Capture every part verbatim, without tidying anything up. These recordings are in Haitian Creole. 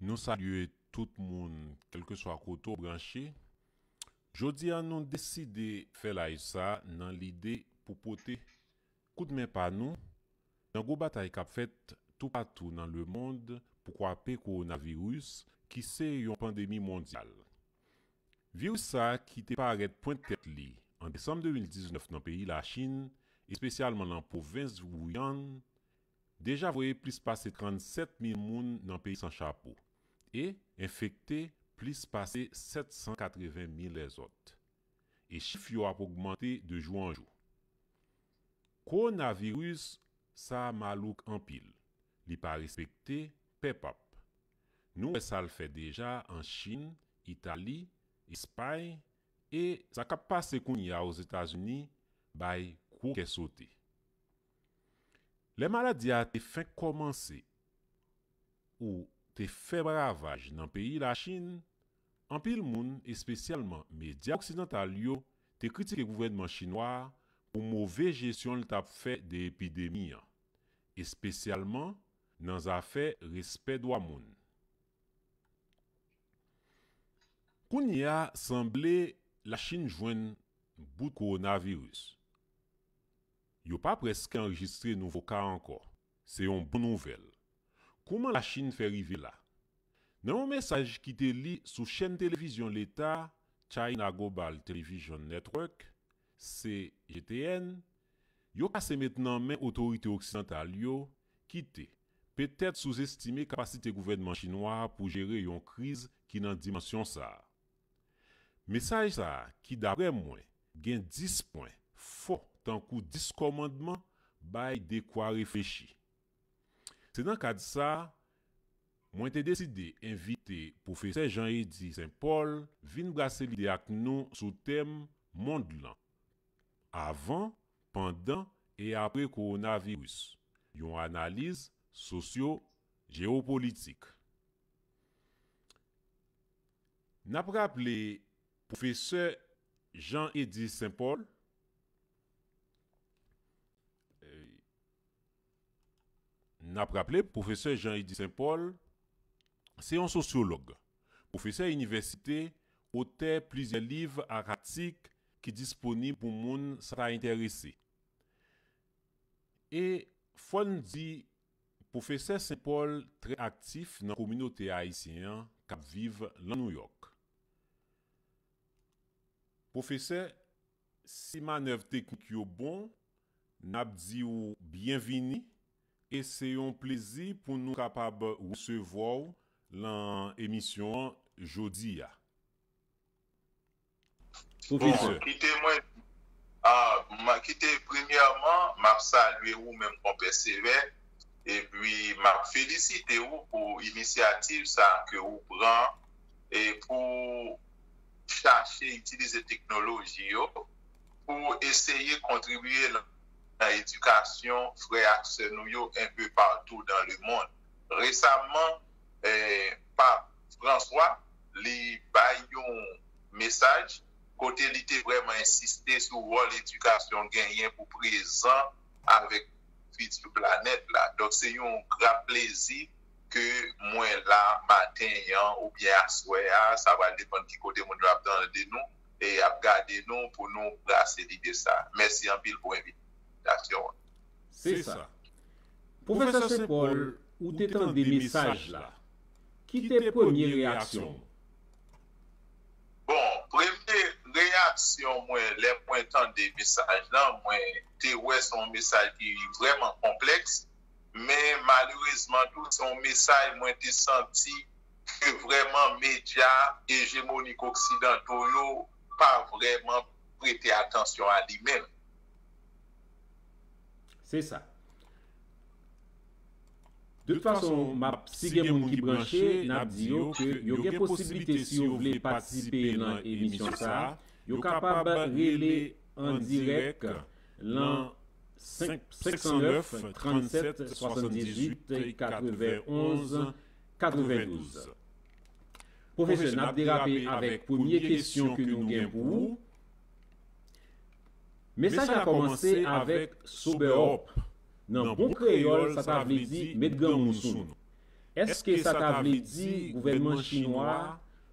Nou salye tout moun, kèlkeswa kote w branche. Jodi a, nou deside fè live sa nan lide pou pote koudmen pa nou nan gwo batay k ap fèt toupatou nan lemonn pou kwape kowonaviris, ki se yon pandemi mondyal. Viris sa a ki te parèt pwent tèt li an desanm de mil diznèf nan peyi Lachin, espesyalman nan pwovens Wuhan, deja voye plis pase trannsèt mil moun nan peyi san chapo e enfekte plis pase sèt san katreven mil lèzòt. E chif yo ap ogmante de jou an jou. Kowonaviris sa a malouk anpil. Li pa respekte pèp ap. Nou wè sa l fè deja an Chin, Itali, Espay, e sa k ap pase kounye a Ozetazini bay gwo kè sote. Lè maladi a te fenk kòmanse ou te fè ravaj nan peyi Lachin, anpil moun, espesyalman medya oksidantal yo, te kritike gouvènman chinwa a pou move jesyon l t ap fè de epidemi an, espesyalman nan zafè respè dwa moun. Kounye a, sanble Lachin jwenn bout kowonaviris. Yo pa prèske anrejistre nouvo ka ankò. Se yon bon nouvèl. Kouman Lachin fè rive la? Nan yon mesaj ki te li sou chèn televizyon leta China Global Television Network, C G T N, yo kase met nan men otorite oksidantal yo ki te, petèt, souzestime kapasite gouvènman chinwa a pou jere yon kriz ki nan dimansyon sa a. Mesaj sa a, ki daprè mwen gen dis pwen fò tankou dis kòmandman, bay dekwa reflechi. Se nan kad sa a, mwen te deside envite pwofesè Jean Eddy Saint Paul vin brase lide ak nou sou tèm mond lan, avan, pandan e apre kowonaviris, yon analiz sosyo-jewopolitik. N ap raple pwofesè Jean Eddy Saint Paul, eh, n ap raple pwofesè Jean Eddy Saint Paul se yon sosyològ, pwofesè inivèsite, otè plizyè liv ak atik ki disponib pou moun sa ta enterese. E fò n di, pwofesè Saint Paul trè aktif nan kominote ayisyen an k ap viv lan Nouyòk. Pwofesè, si manèv teknik yo bon, n ap di w byenvini e se yon plezi pou nou kapab resevwa w lan emisyon an jodi a. Bon, kite mwen, ah, ma, kite, premyèman, m ap salye ou menm, Konpè Sevè, epi m ap felisite ou pou inisyativ sa a ke ou pran e pou chache itilize teknoloji yo pou eseye kontribye nan, nan edikasyon frè ak sè nou yo enpe patou dan lemonn. Resaman, eh, Pap Franswa, li bay yon mesaj kote li te vrèman ensiste sou wòl edikasyon genyen pou prezan avèk fiti planèt la. Donk, se yon gra plezi ke mwen la maten an oubyen aswè a, sa pral depann ki kote moun yo ap tande nou e ap gade nou, pou nou brase lide sa. Mèsi anpil pou envitasyon an. Se sa. Pwofesè Saint Paul, ou te tande mesaj la. Ki te premye reyaksyon w? Bon, premye reyaksyon mwen, lè mwen tande mesaj lan, mwen te wè se yon mesaj ki vrèman konplèks, men malerezman tou, se yon mesaj mwen te santi ke vrèman medya ejemonik oksidanto yo pa vrèman prete atansyon a li menm. Se sa. De tout fason, m ap, si gen moun ki branche, n ap di yo ke yo gen posiblite, si yo vle patisipe nan emisyon sa a, yo kapab rele an dirèk lan senk, senk san nèf, trannsèt, swasanndizuit, katrevenonz, katrevendouz. Pwofesè, n ap derape avèk premye kesyon ke nou gen pou ou. Mesaj la kòmanse avèk sober up. Nan bon kreyòl, sa ta vle di met granmoun sou nou. Èske sa ta vle di gouvènman chinwa a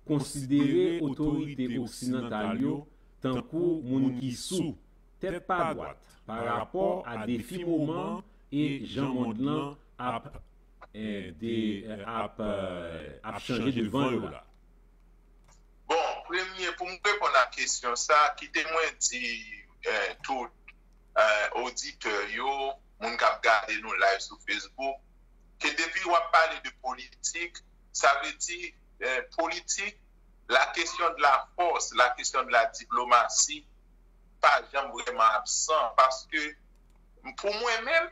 konsidere otorite oksidantal yo tankou moun ki sou, tèt pa dwat, pa rapò a defi moman e jan mond lan ap, eh, de, eh, ap, eh, ap chanje devan yo la? Bon, premye, pou m reponn a kesyon sa, kite mwen di eh, tout eh, oditè yo, moun k ap gade nou live sou Facebook, ke depi w ap pale de politik, sa vle di eh, politik, la question de la force, la question de la diplomatie, pa janm vrèman absan, paske pou mwen menm,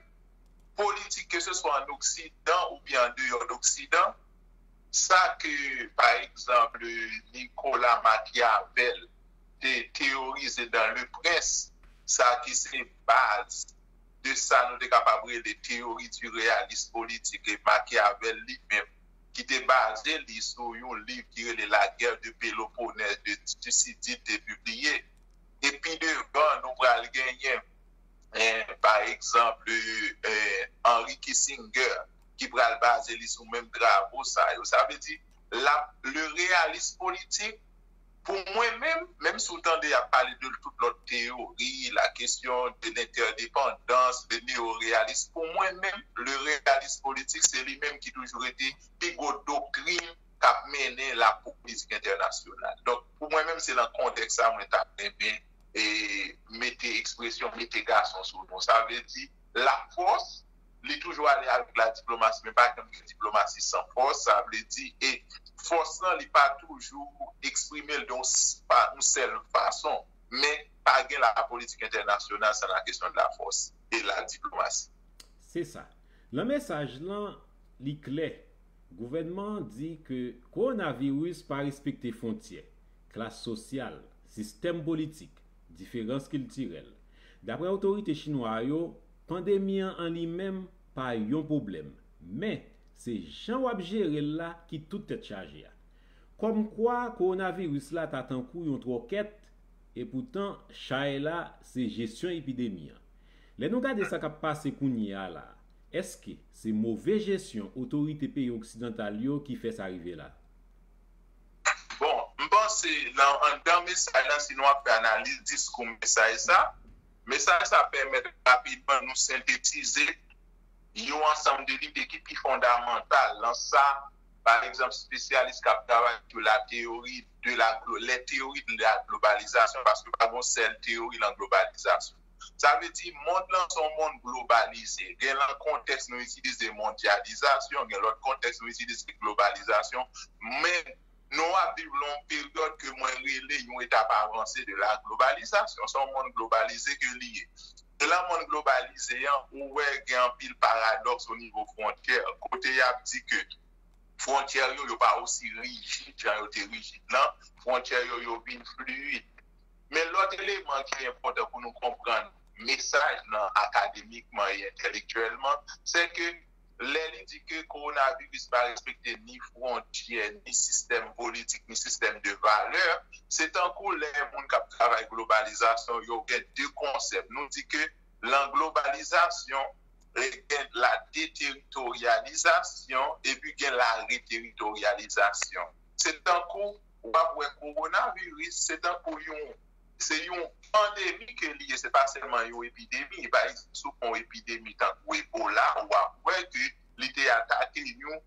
politik, ke se swa an Oksidan oubyen an deyò d Oksidan, sa ke, pa egzanp, Nicolas Machiavel te teyorize dans Le Prince, sa ki se baz de sa nou te kapab rele théorie du réalisme politique, e Machiavel li menm ki te baze li sou yon liv ki rele La guerre de Péloponnèse de Thucydide te pibliye. E pi devan, nou pral genyen, eh, pa egzanp, eh, Henry Kissinger, ki pral baze li sou menm travo sa yo. Sa vle di, la, le réalisme politique, pou mwen menm, menm si w tande y ap pale de tout lòt teyori, la question de l'interdépendance, de néo-réalisme, pou mwen menm, le réalisme politique, se li menm ki toujou rete pi gwo doktrin k ap mennen la politik entènasyonal. Donk, pou mwen menm, se nan kontèks sa mwen ta renmen e mete ekspresyon, mete gason sou nou. Sa vle di, la force, li toujou ale avèk la diplomasi, men pa janm gen diplomasi san fòs, sa vle di, e fòs lan, li pa toujou eksprime l de yon sèl fason, men pa gen la politik entènasyonal san la kesyon de la fòs e la diplomasi. Se sa. Nan mesaj lan, li klè. Gouvènman an di ke kowonaviris pa respekte fwontyè, klas sosyal, sistèm politik, diferans kiltirèl. Dapre otorite chinwa yo, pandemi an an li menm pa yon pwoblèm, men se jan w ap jere l la ki tout tèt chaje a. Kòmkwa kowonaviris la ta tankou yon twòkèt, epoutan chay la se jesyon epidemi an. Lè nou gade sa k ap pase kounye a la, èske se move jesyon otorite peyi oksidantal yo ki fè sa rive la? Bon, m panse nan anndan mesaj lan, si nou ap fè analiz diskou mesaj sa, mesaj sa pèmèt rapidman nou sentetize yon ansanm de lide ki pi fondamantal nan sa, pa egzanp, espesyalis k ap travay sou la teyori de la, les théories de la globalisation, paske pa gen yon sèl teyori nan globalizasyon. Sa vle di, mond lan se yon mond globalize. Gen lan kontèks nou itilize mondyalizasyon, gen lòt kontèks nou itilize globalizasyon, men nou ap viv lan yon peryòd ke mwen rele yon etap avanse de la globalizasyon. Se yon mond globalize ke li ye. E lan mond globalize an, ou wè gen anpil paradòks o nivo fwontyè, kote y ap di ke fwontyè yo, yo pa osi rijid jan yo te rijid lan, fwontyè yo, yo vin fliyid. Men lòt eleman ki enpòtan pou nou konprann mesaj lan akademikman e entèlektyèlman, se ke lè li di ke kowonaviris pa respekte ni fwontyè, ni sistèm politik, ni sistèm de valè, se tankou lè moun k ap travay globalizasyon yo gen de konsèp. Nou di ke lan globalizasyon, gen la deteritoryalizasyon epi gen la reteritoryalizasyon. Se tankou w ap wè kowonaviris, se tankou yon, se yon pandemi ke li ye, se pa sèlman yon epidemi. Pa egzanp, si w pran yon epidemi tankou Ebola, w ap wè ke li te atake yon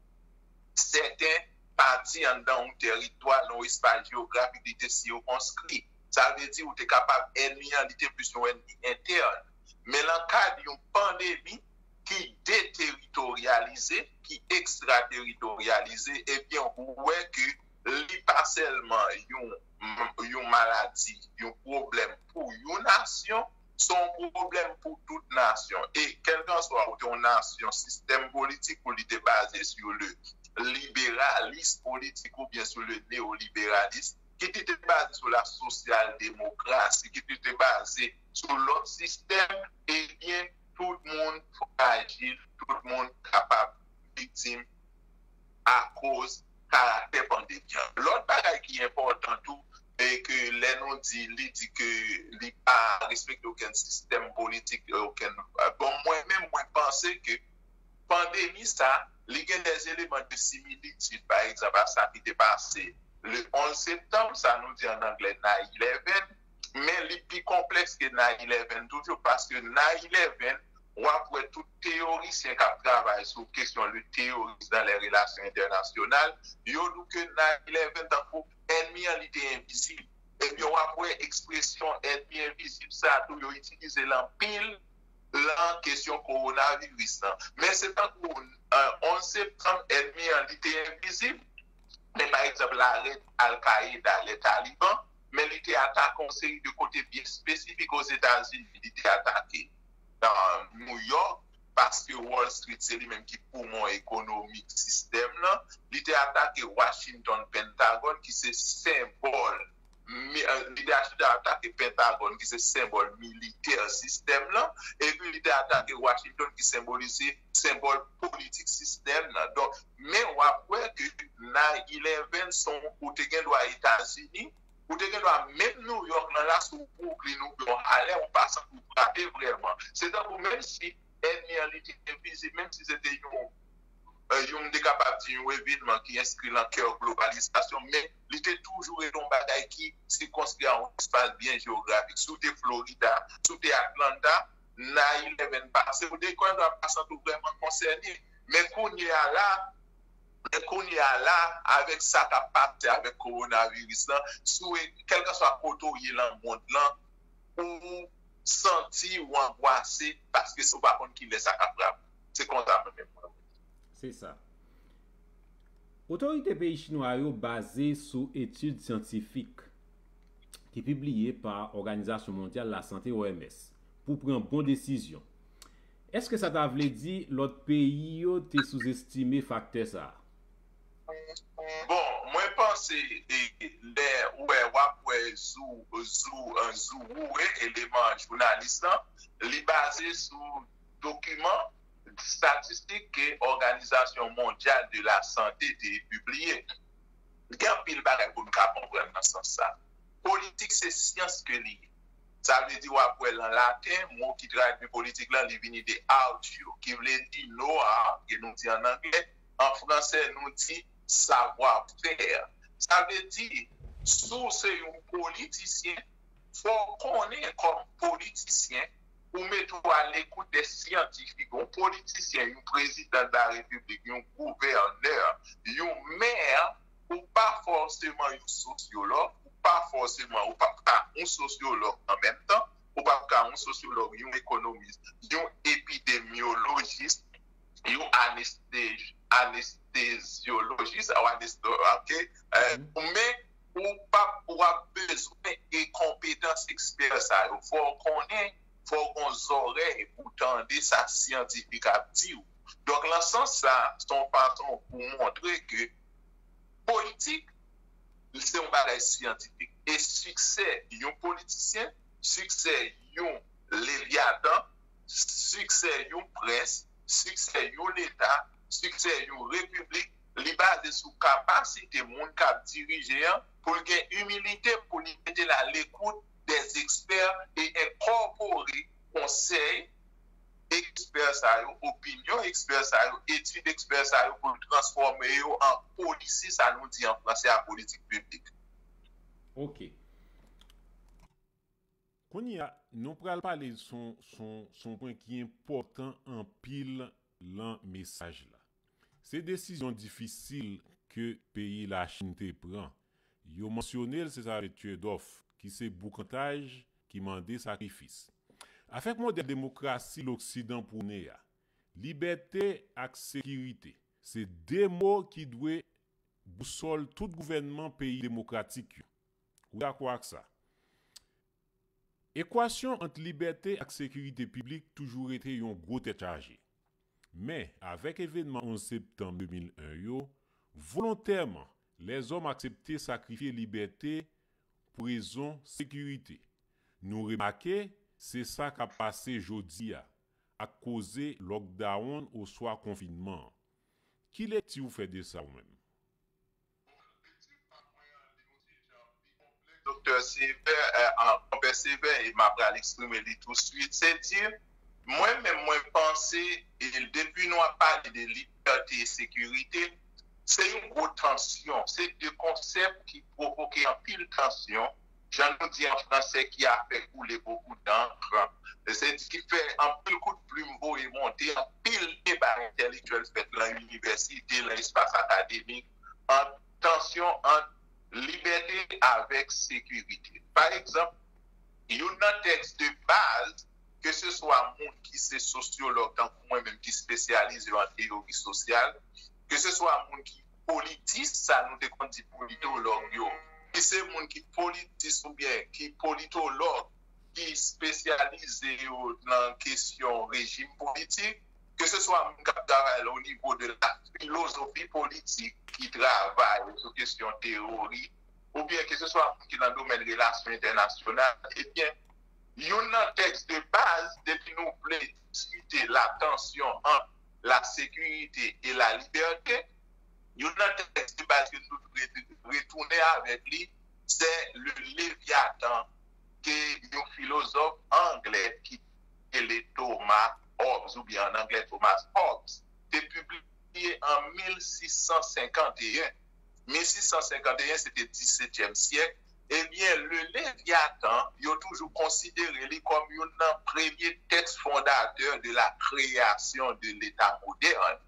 sèten pati anndan yon tèritwa, nan yon espas jewografik, li te sikonskri. Sa vle di ou te kapab ènmi an, li te plis yon ènmi entèn. Men lan kad yon pandemi ki deteritoryalize, ki ekstrateritoryalize, ebyen, ou wè ke li pa sèlman yon, yon maladi, yon pwoblèm pou yon nasyon, se yon pwoblèm pou tout nasyon. E kèlkanswa ou te yon nasyon, sistèm politik ou li te baze sou le liberalis politik oubyen sou le neoliberalis, ki te te baze sou la sosyal demokrasi, ki te te baze sou lòt sistèm, ebyen, tout moun frajil, tout moun kapab viktim akoz karaktè pandemi an. Lòt bagay ki enpòtan tou, e ke lè nou di, li di ke li pa respekte okenn sistèm politik, okenn, bon, mwen menm, mwen panse ke pandemi sa, Li gen des éléments de similitude, pa egzanp, a sa ki te pase le onz septanm, sa nou di an anglè nine eleven, men li pi konplèks ke nine eleven toujou, paske nine eleven, w ap wè tout teyorisyen k ap travay sou kesyon le terrorisme dans les relations internationales, yo di w ke nine eleven tankou ènmi an li te envizib. Ebyen, w ap wè ekspresyon ènmi envizib sa a tou, yo itilize l anpil nan kesyon kowonaviris lan. Men se tankou euh, onz septanm, ènmi an li te envizib, men pa egzanp, larèt Al-Qaeda, les Talibans, men li te atake yon seri de kote byen espesifik Ozetazini. Li te atake nan New York, paske Wall Street se li menm ki poumon ekonomik sistèm lan. Li te atake Washington, Pentagòn, ki se senbòl mi- euh, li te atake Pentagòn, ki se senbòl militè sistèm lan, epi li te atake Washington, ki senbolize senbòl politik sistèm nan. Donk, men w ap wè ke nine eleven se yon, ou te gen dwa Etazini, ou te gen dwa menm New York lan la, sou Brooklyn oubyen yon Harlem, ou pa santi w frape vrèman. Se tankou menm si ènmi an li te envizib, menm si se te yon, euh, yon, m te kapab di yon evenman ki enskri nan kè globalizasyon, men li te toujou rete yon bagay ki sikonskri a yon espas byen jewografik. Si w te Florida, si w te Atlanta, nine eleven pase, ou te konn pa santi w vrèman konsène. Men kounye a la, men kounye a la, avèk sa k ap pase avèk kowonaviris lan, si w, kèlkanswa kote w ye nan mond lan, ou santi w angwase paske si w pa konn kilè sa k ap frape. Se konsa mwen menm mwen wè. Se sa. Otorite peyi chinwa yo baze sou etid syantifik ki pibliye pa Òganizasyon Mondyal Lasante, O M S, pou pran bon desizyon. Èske sa ta vle di lòt peyi yo te souzestime faktè sa a? Bon, mwen panse e, lè ou wè w ap wè zou, zou, an zou ou e eleman jounalis lan, li baze sou dokiman statistik ke Òganizasyon Mondyal de la Sante te pibliye. Gen anpil bagay pou n ka konprann nan sans sa. Politik se syans ke li ye. Sa vle di w ap wè lan laten, mo ki tradui politik lan, li vini de artio, ki vle di noir, ke nou di an anglè, an fransè nou di savoir-faire. Sa vle di, si w se yon politisyen, fò w konnen kòm politisyen, ou mete w alekout de syantifik. Yon politisyen, yon prezidan de la repiblik, yon gouvènè, yon mè, ou pa fòseman yon sosyològ, ou pa fòseman, ou p ap ka yon sosyològ an menm tan, ou p ap ka yon sosyològ, yon ekonomis, yon epidemyolojis, yon anestezi, anestezyolojis, ou anestezi, ok? Men ou p ap, w ap bezwen e konpetans ekspè sa yo. Fò w konnen, fò w gon zòrèy pou tande sa syantifik ap di w. Donk, lan sans sa, se yon fason pou montre ke politik, se yon bagay syantifik. E siksè yon politisyen, siksè yon levyatan, siksè yon prens, siksè yon leta, siksè yon repiblik, li baze sou kapasite moun k ap dirije an pou l gen imilite pou li mete l alekout des experts e enkòpore konsèy ekspè sa yo, opinyon ekspè sa yo, etid ekspè sa yo pou l transfòme yo an polisi, sa nou di an franse a politik piblik. Ok. Kounye a, nou pral pale sou yon pwen ki enpòtan anpil lan mesaj la. Se desizyon difisil ke peyi Lachin te pran. Yo mansyone l, se sa trade-off, ki se boukantaj ki mande sakrifis. Avèk modèl demokrasi Loksidan pwone a, libète ak sekirite se de mo ki dwe bousòl tout gouvènman peyi demokratik yo. Ou dakò ak sa? Ekwasyon ant libète ak sekirite piblik toujou rete yon gwo tèt chaje. Men, avèk evènman onz septanm de mil en yo, volontèman, lèzòm aksepte sakrifye libète pou rezon sekirite. Nou remake, se sa k ap pase jodi a, ak koze lòkdawonn oswa konfinman an. Ki lekti w fè de sa ou menm? Doktè Sevè, konpè Sevè, e m ap pral eksprime li touswit, se di, Mwen menm, mwen panse, e depi nou ap pale de libète e sekirite, se yon gwo tansyon. Se de konsèp ki pwovoke anpil tansyon, jan nou di an fransè, qui a fait couler beaucoup d'encre. Se di ki fè anpil kout plim voye monte, anpil deba entèlektyèl fèt lan inivèsite, lan espas akademik, ant tansyon ant libète avèk sekirite. Pa egzanp, youn nan tèks de baz, ke se swa moun ki se sosyològ tankou mwen menm ki espesyalize an teyori sosyal, ke se swa moun ki politis, sa nou te konn di politològ yo, ki se moun ki politis oubyen ki politològ ki espesyalize yo nan kesyon rejim politik, ke se swa moun k ap travay o nivo de la filozofi politik ki travay sou kesyon teyori, oubyen ke se swa moun ki nan domèn relasyon entènasyonal, ebyen, youn nan tèks de baz, depi nou vle diskite la tansyon ant la sécurité et la liberté, youn nan tèks de baz ke nou dwe retounen avèk li, se le Leviathan ke yon filozòf anglè ki rele Thomas Hobbes, oubyen an anglè Thomas Hobbes, te pibliye an mil sis san senkanteyen. Mil sis san senkanteyen, se te disetyèm syèk. Ebyen, le Leviathan, yo toujou konsidere li kòm youn nan premye tèks fondatè de la création de l'État moderne.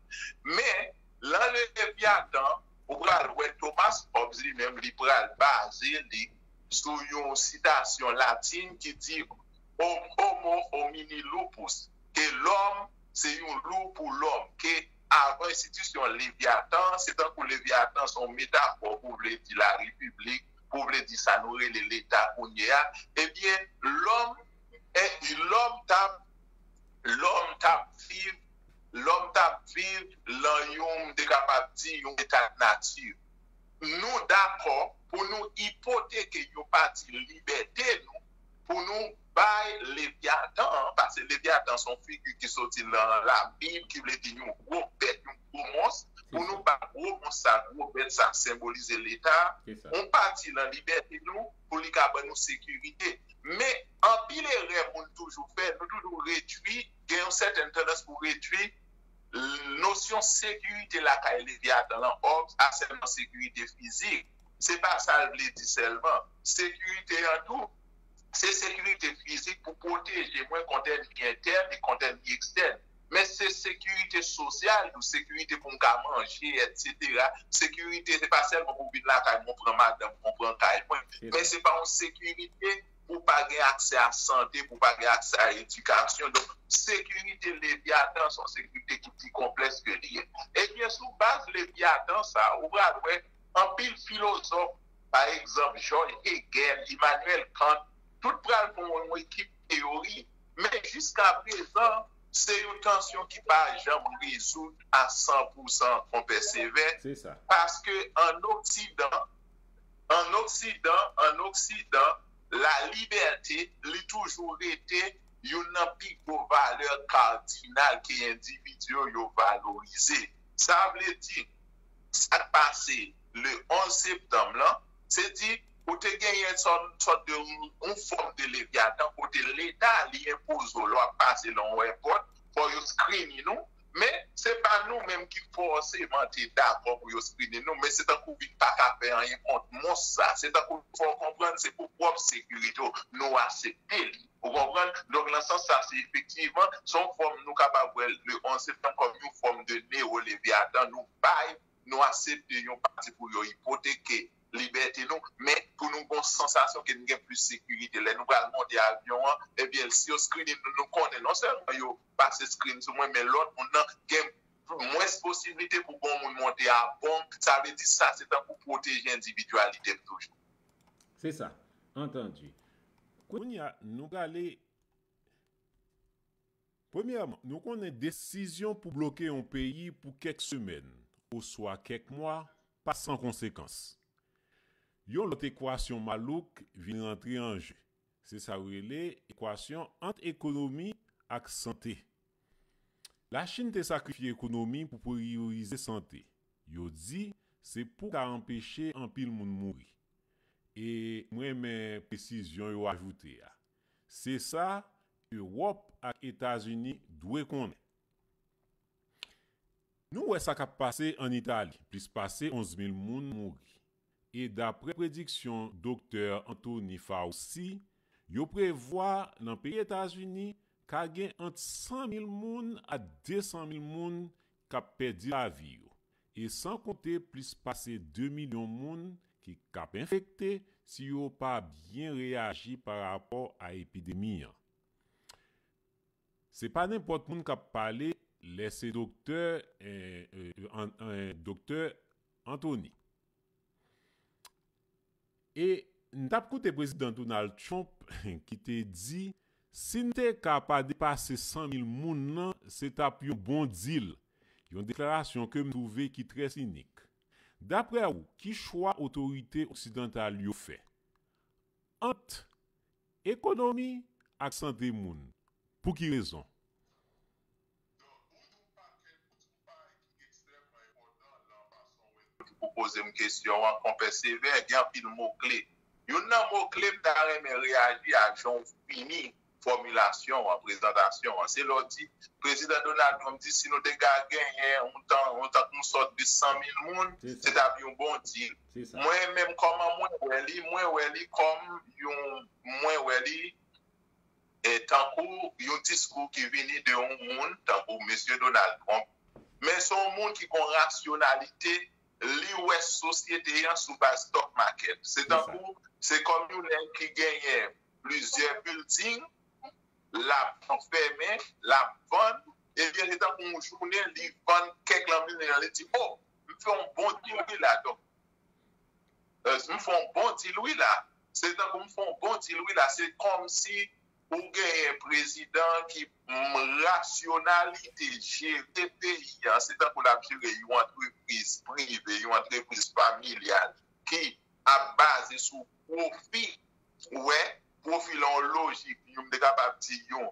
Men, lan le Leviathan, ou pral wè Thomas Hobbes li menm, li pral baze li sou yon sitasyon latin ki di Homo homini lupus, ke lòm se yon lou pou lòm, ke avan enstitisyon Levyatan, se tankou Levyatan se yon metafò pou vle di la repiblik, pou vle di sa nou rele Leta kounye a, ebyen, lòm, eh, lòm t ap, lòm t ap viv, lòm t ap viv lan yon, m te kapab di, yon eta de nati. Nou dakò pou nou ipoteke yon pati libète nou, pou nou bay Levyatan an, paske Levyatan se yon figi ki soti lan Labib, ki vle di yon gwo bèt, yon gwo mons, pou nou bay gwo mons sa, gwo bèt sa, senbolize Leta, yon pati lan libète nou, pou li ka ban nou sekirite. Men, anpil erè moun toujou fè, nou toujou redui, gen yon sètèn tandans pou redui nosyon sekirite lakay Levyatan lan Hobbes a sèlman sekirite fizik. Se pa sa l vle di sèlman. Sekirite an tou, se sekirite fizik pou pwoteje mwen kont ènmi entèn e kont ènmi ekstèn. Men se sekirite sosyal tou, sekirite pou m ka manje, etsetera. Sekirite, se pa sèlman pou w vin lakay mwen, w pran madanm mwen, w pran kay mwen. Men se pa yon sekirite pou w pa gen aksè a sante, pou w pa gen aksè a edikasyon. Donk, sekirite Levyatan se yon sekirite ki pi konplèks ke li ye. Ebyen, sou baz Levyatan sa, ou pral wè anpil filozòf, pa egzanp, George Hegel, Immanuel Kant, tout pral fè yon ekip teyori, men jiska prezan, se yon tansyon ki pa janm rezoud a san pou san, konpè Sevè, paske ann Oksidan, ann Oksidan, ann Oksidan, lalibète, li toujou rete youn nan pi gwo valè kadinal ke endividi yo, yo valorize. Sa vle di, sa k pase le onz septanm lan, se di ou te genyen sòt, sòt de yon, yon fòm de Levyatan kote Leta li enpoze w lè w ap pase lan yon èpòt, fò yo screening ou, men se pa nou menm ki fòseman te dakò pou yo screening nou, men se tankou w vin pa ka fè anyen kont mons sa. Se tankou fò w konprann se pou pwòp sekirite w, nou aksepte li. Ou konprann? Donk, lan sans sa, se efektivman, se yon fòm nou kapab wè le onz septanm kòm yon fòm de newo-Levyatan. Nou bay, nou aksepte yon pati pou yo ipoteke libète nou, men pou nou gon sansasyon ke nou gen plis sekirite. Lè nou pral monte avyon an, ebyen, si yo screening nou, nou konnen non sèlman yo pase screen sou mwen, men lòt moun nan gen mwens posiblite pou gon moun monte a bon. Sa vle di sa, se tankou pwoteje endividyalite m toujou. Se sa, antandi. Kounye a, nou prale. Premyèman, nou konnen desizyon pou bloke yon peyi pou kèk semèn oswa kèk mwa pa san konsekans. Yon lòt ekwasyon malouk vin rantre an je. Se sa yo rele ekwasyon ant ekonomi ak sante. Lachin te sakrifye ekonomi pou priyorize sante. Yo di se pou ka anpeche anpil moun mouri. E m renmen presizyon yo ajoute a. Se sa, Ewòp ak Etazini dwe konnen. Nou wè sa k ap pase ann Itali, plis pase onz mil moun mouri. E daprè prediksyon Doktè Anthony Fauci, yo prevwa nan peyi Etazini ka gen ant san mil moun a de san mil moun k ap pèdi lavi yo, e san konte plis pase de milyon moun ki k ap enfekte si yo pa byen reyaji pa rapò a epidemi an. Se pa nenpòt moun k ap pale lè se doktè, eh, eh, an- eh, doktè Anthony. E n t ap koute Prezidan Donald Trump ki te di, si n te ka pa depase san mil moun nan, se t ap yon bon deal. Yon deklarasyon ke m twouve ki trè sinik. Daprè ou, ki chwa otorite oksidantal yo fè ant ekonomi ak sante moun? Pou ki rezon? Ou di yon pakèt, ou di yon bagay ki ekstrèmman enpòtan lan fason Wendy ki pou poze m kesyon an, Konpè Sevè, gen anpil mo kle. Youn nan mo kle m ta renmen reyaji a jan w fini fòmilasyon an, prezantasyon an. Se lè w di, Prezidan Donald Trump di si nou te ka genyen yon tan, yon tan k nou sòt de san mil moun, se t ap yon bon deal. Mwen menm kòman mwen wè li, mwen wè li kòm yon, mwen wè li e tankou yon diskou ki vini de yon moun tankou mesye Donald Trump. Men se yon moun ki gon rasyonalite, li wè sosyete an sou baz stock market. Se tankou, se kòm yon nèg ki genyen plizyè building, l ap fèmen, l ap vann, ebyen se tankou yon jounen li vann kèk lan building an, li di, o, m fè yon bon deal wi la, donk, m fè yon bon deal wi la. Se tankou m fè yon bon deal wi la. Se kòmsi ou genyen prezidan ki rasyonalite jere peyi an, se tankou l ap jere yon antrepriz prive, yon antrepriz familyal ki ap baze sou pwofi. Ou wè, pwofi lan yon lojik, yon, m te kapab di yon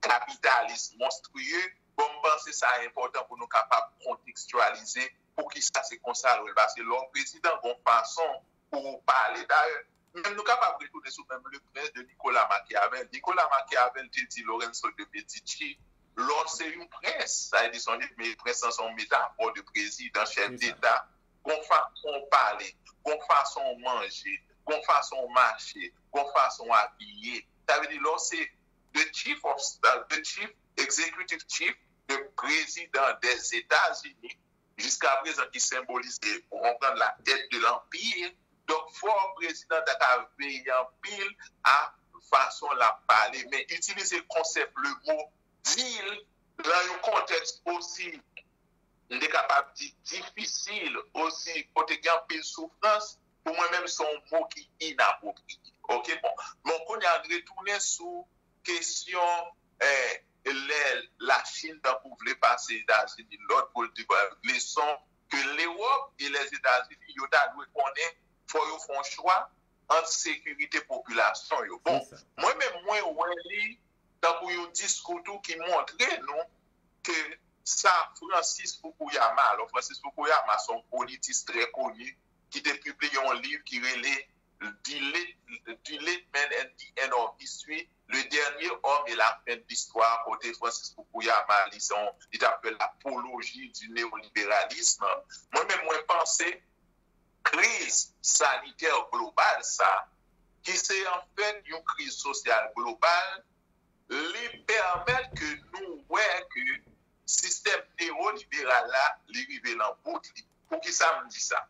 kapitalis monstriye. Bon, m panse sa enpòtan pou nou kapab kontekstyalize poukisa se konsa l wè l. Paske lè w prezidan, gon fason pou w pale. Dayè, menm nou kapab retounen sou menm Le Prince de Nicolas Machiavel. Nicolas Machiavel te di Lorenzo de Medici, lè w se yon prens, sa vle di sonje, men prens lan se yon metafò de prezidan, chèf deta, gon fason w pale, gon fason w manje, gon fason w mache, gon fason w abiye. Sa vle di lè w se the chief of staff, the chief executive chief, the prezidan des États-Unis, jiska prezan ki senbolize, ou konprann, la tête de l'empire. Donk, fò prezidan ta ka veye anpil a fason l ap pale, men itilize konsèp le mo deal lan yon kontèks osi, m te kapab di, difisil, osi kote gen anpil soufrans, pou mwen menm se yon mo ki inapwopriye. Oke, bon. Bon, kounye a, n retounen sou kesyon, eh, lè Lachin tankou vle pase Etazini lòd pou l di, bon, leson ke Lewòp e Lèzetazini yo ta dwe konnen, fò yo fè yon chwa ant sekirite popilasyon yo. Bon, mwen menm, mwen wè li tankou yon diskou tou ki montre nou ke sa Francis Fukuyama, alò Francis Fukuyama se yon politis trè koni ki te pibliye yon liv ki rele The Late, The Late Man and the End of History, Le Dernier Homme et la Fin de l'Histoire, kote Francis Fukuyama, li se yon, li t ap fè lapoloji di neyoliberalism. Mwen menm, mwen panse kriz sanitè global sa, ki se anfèt yon kriz sosyal global, li pèmèt ke nou wè ke sistèm neyoliberal la, li rive lan bout li. Poukisa m di sa?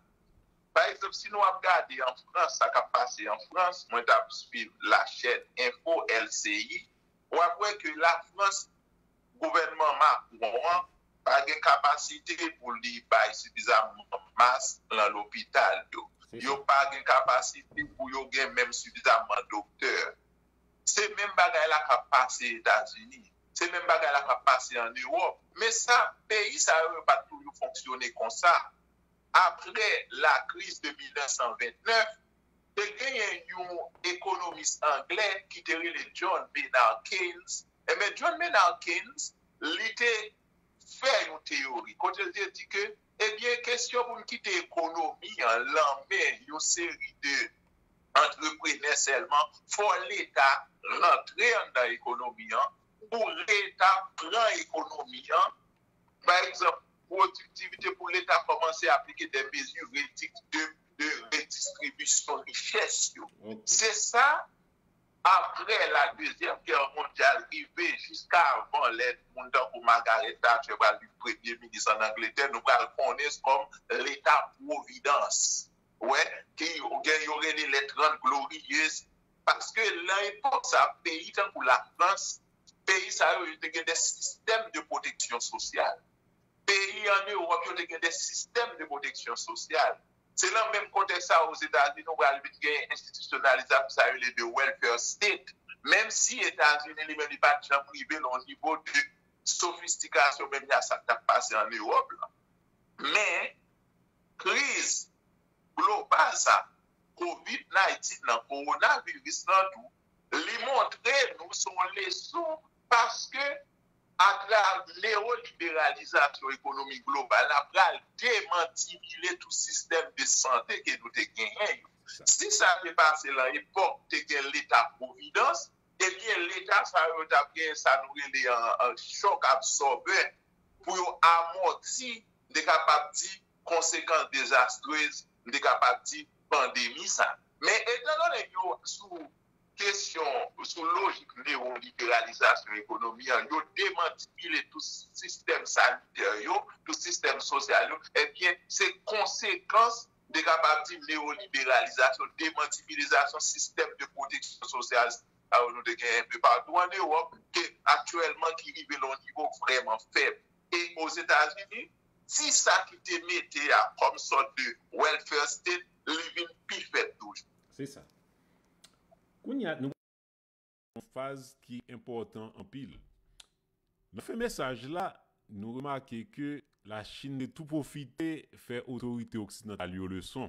Pa egzanp, si nou ap gade an Frans, sa k ap pase an Frans, mwen t ap swiv lachèn Info L C I, w ap wè ke Lafrans, gouvènman Macron an, pa gen kapasite pou li bay sifizamman mask lan lopital yo. Yo pa gen kapasite pou yo gen menm sifizamman doktè. Se menm bagay la k ap pase Etazini. Se menm bagay la k ap pase ann Ewòp. Men sa, peyi sa yo, yo pa t toujou fonksyone konsa. Apre lakriz de mil nèf san vennnèf, te genyen yon ekonomis anglè ki te rele John Maynard Keynes. Enben, John Maynard Keynes, li te fè yon teyori kote l te di ke, ebyen, kesyon pou n kite ekonomi an lan men yon seri de antreprenè sèlman, fò Leta rantre anndan ekonomi an, pou Leta pran ekonomi an. Pa egzanp, pwodiktivite pou Leta kòmanse aplike de mezi de, de redistribisyon richès yo. Se sa, apre la Dezyèm Gè mondyal rive jiska avan lè moun tankou Margaret Thatcher pral vin premye minis ann Angletè, nou pral konnen kòm Leta Pwovidans. Wè, ki gen yo rele les Trente Glorieuses, paske nan epòk sa, peyi tankou Lafrans, peyi sa yo, yo te gen de sistèm de pwoteksyon sosyal. Peyi ann Ewòp yo te gen de sistèm de pwoteksyon sosyal. Se nan menm kontèks sa, Ozetazini, ou pral vin gen enstitisyonalizasyon sa yo rele de welfare state. Menm si Etazini li menm li pa t janm rive nan yon nivo de sofistikasyon menm jan sa k t ap pase ann Ewòp la. Men, kriz global sa, kovid diznèf lan, kowonaviris lan tou, li montre nou se yon leson paske atrav newoliberalizasyon ekonomi global la pral demantibile tout sistèm de sante ke nou te genyen yo. Si sa te pase lan epòk te gen Leta Pwovidans, ebyen Leta sa yo t ap gen sa nou rele an, an chòk absòbè pou yo amòti, m te kapab di, konsekans dezastrez, m te kapab di, pandemi sa. Men etandone yo sou kesyon, sou lojik newoliberalizasyon ekonomi an, yo demantibile tout sistèm sanitè yo, tout sistèm sosyal yo, ebyen, se konsekans, m te kapab di, newoliberalizasyon, demantibilizasyon sistèm de pwoteksyon sosyal sa yo nou te gen enpe patou ann Ewòp, ke aktyèlman ki rive lan yon nivo vrèman fèb. E Ozetazini, ti sa ki te mete a kòm sòt de welfare state, li vin pi fèb toujou. Se sa. Kounye a, nou yon faz ki enpòtan anpil. Nan fen mesaj la, nou remake ke Lachin te tou pwofite fè otorite oksidantal yo leson.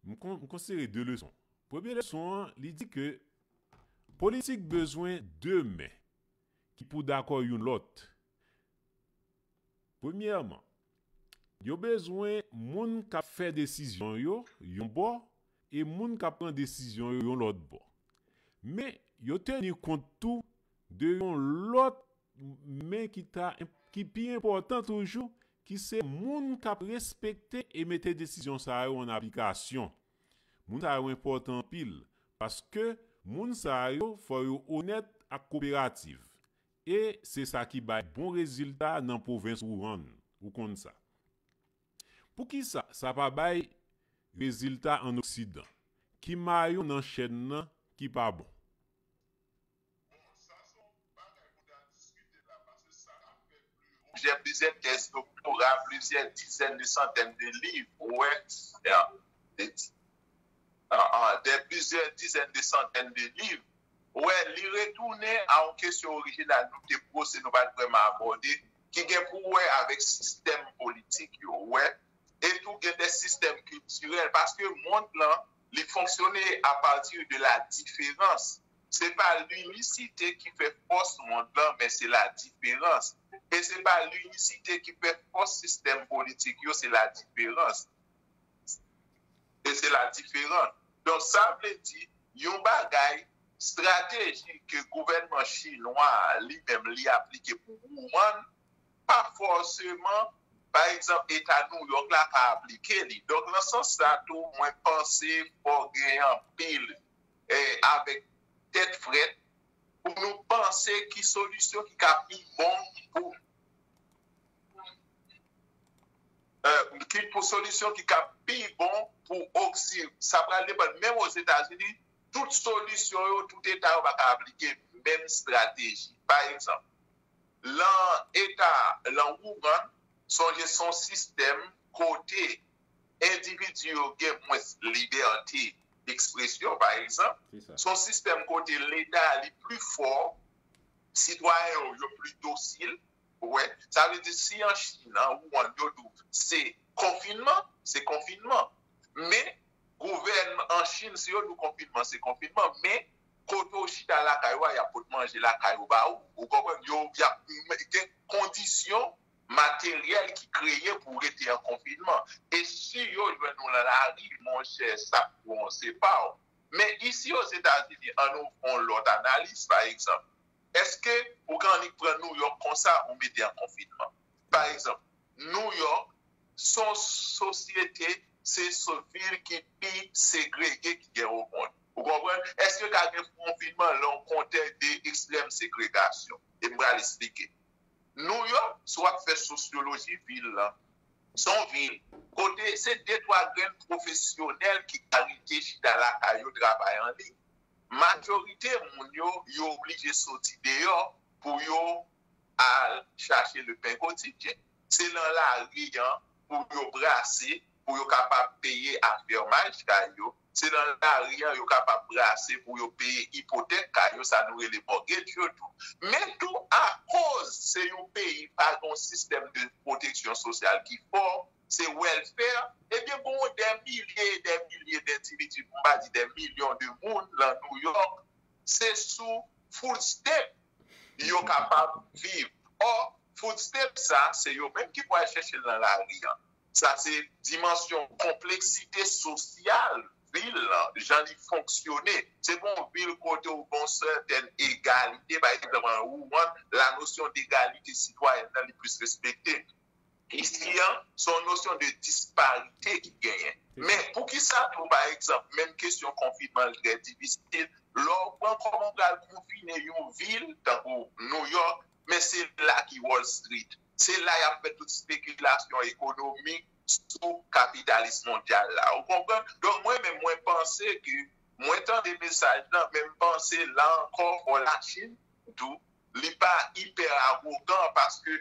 M kon- m konsidere de leson. Premye leson an, li di ke politik bezwen de men ki pou dakò youn lòt. Premyèman, yo bezwen moun k ap fè desizyon yo yon bò e moun k ap pran desizyon yo yon lòt bò. Men, yo teni kont tou de yon lòt men ki ta ki pi enpòtan toujou, ki se moun k ap respekte e mete desizyon sa yo an aplikasyon. Moun sa yo enpòtan anpil, paske moun sa yo fò yo onèt ak koperativ. E se sa ki bay bon rezilta nan pwovens Wuhan, ou konn sa. Poukisa sa pa bay rezilta ann Oksidan? Ki mayon nan chèn nan ki pa bon? Plizyè, plizyè tèz doktora, plizyè dizèn de santèn de liv, ou wè, de, de, de plizyè dizèn de santèn de liv, ou wè, li retounen a yon kesyon orijinal nou te pwose, nou pa t vrèman abòde, ki gen pou wè avèk sistèm politik yo, ou wè, e tou gen de sistèm kiltirèl, paske mond lan, li fonksyone apati de la diferans. Se pa linisite ki fè fòs mond lan, men se la diferans. E se pa linisite ki fè fòs sistèm politik yo, se la diferans. E se la diferans. Donk, sa vle di, yon bagay, estrateji ke gouvènman chinwa a, li menm, li aplike pou Wuhan, pa fòseman, pa egzanp, Eta Nouyòk la ka aplike li. Donk, nan sans sa tou, mwen panse fò gen anpil, eh, avèk tèt frèt, pou nou panse ki solisyon ki ka pi bon pou, eh, ki pou solisyon ki ka pi bon pou Oksidan. Sa pral depann. Menm Ozetazini, tout solisyon yo, tout Eta yo pa ka aplike menm estrateji. Pa egzanp, lan Eta, lan Wuhan, sonje se yon sistèm kote endividi yo gen mwens libète dekspresyon, pa egzanp. Se yon sistèm kote Leta a li pli fò, sitwayen yo, yo pli dosil. Ou wè, sa vle di si an Chin, an Wuhan, yo di w se konfinman, se konfinman. Men, gouvènman an Chin, si yo di w konfinman, se konfinman. Men, kote w chita lakay ou a, y ap pot manje lakay ou ba ou. Ou konprann? Yo, y ap gen kondisyon materyèl ki kreye pou w rete an konfinman. E si yo jwenn ou nan lari, monchè, sa k pou w se pa w. Men isi Ozetazini, ann nou fè yon lòt analiz, pa egzanp. Èske ou ka annik pran Nouyòk konsa, ou mete an konfinman? Pa egzanp, Nouyòk, se yon sosyete, se yon vil ki pi segrege ki gen o mond. Ou konprann? Èske ka gen konfinman nan yon kontèks de ekstrèm segregasyon? E m pral esplike. Nouyòk, si w ap fè sosyoloji vil lan, se yon vil kote se de twa grenn pwofesyonèl ki ka rete chita lakay yo, travay an liy. Majorite moun yo, yo oblije soti deyò pou yo al chache le pain quotidien. Se nan lari an pou yo brase, pou yo kapab peye afèmaj kay yo. Se nan lari an yo kapab brase pou yo peye ipotèk kay yo, sa nou rele mortgage yo tou. Men tou, akoz se yon peyi pa gen yon sistèm de pwoteksyon sosyal ki fò, se welfare, ebyen, gon dè milye e dè milye dendividi, pou m pa di dè milyon de moun lan Nouyòk, se sou food stamp yo kapab viv. Ò, food stamp sa, se yo menm ki pral chèche l nan lari an. Sa se dimansyon konpleksite sosyal vil lan, jan li fonksyone. Se pa yon vil kote ou gen yon sètèn egalite. Pa egzanp, an Wuhan, la notion d'égalité citoyenne nan li plis respekte. Isi an, se yon nosyon de disparite ki genyen. Men poukisa tou, pa egzanp, menm kesyon konfinman l trè difisil, lè w pran kòman w pral konfine yon vil, tankou Nouyòk, men se la ki Wall Street. Se la y ap fè tout spekilasyon ekonomik sou kapitalis mondyal la. Ou konprann? Donk, mwen menm, mwen panse ke, mwen tande mesaj lan, men m panse, la ankò, fò Lachin tou, li pa ipè awogan, paske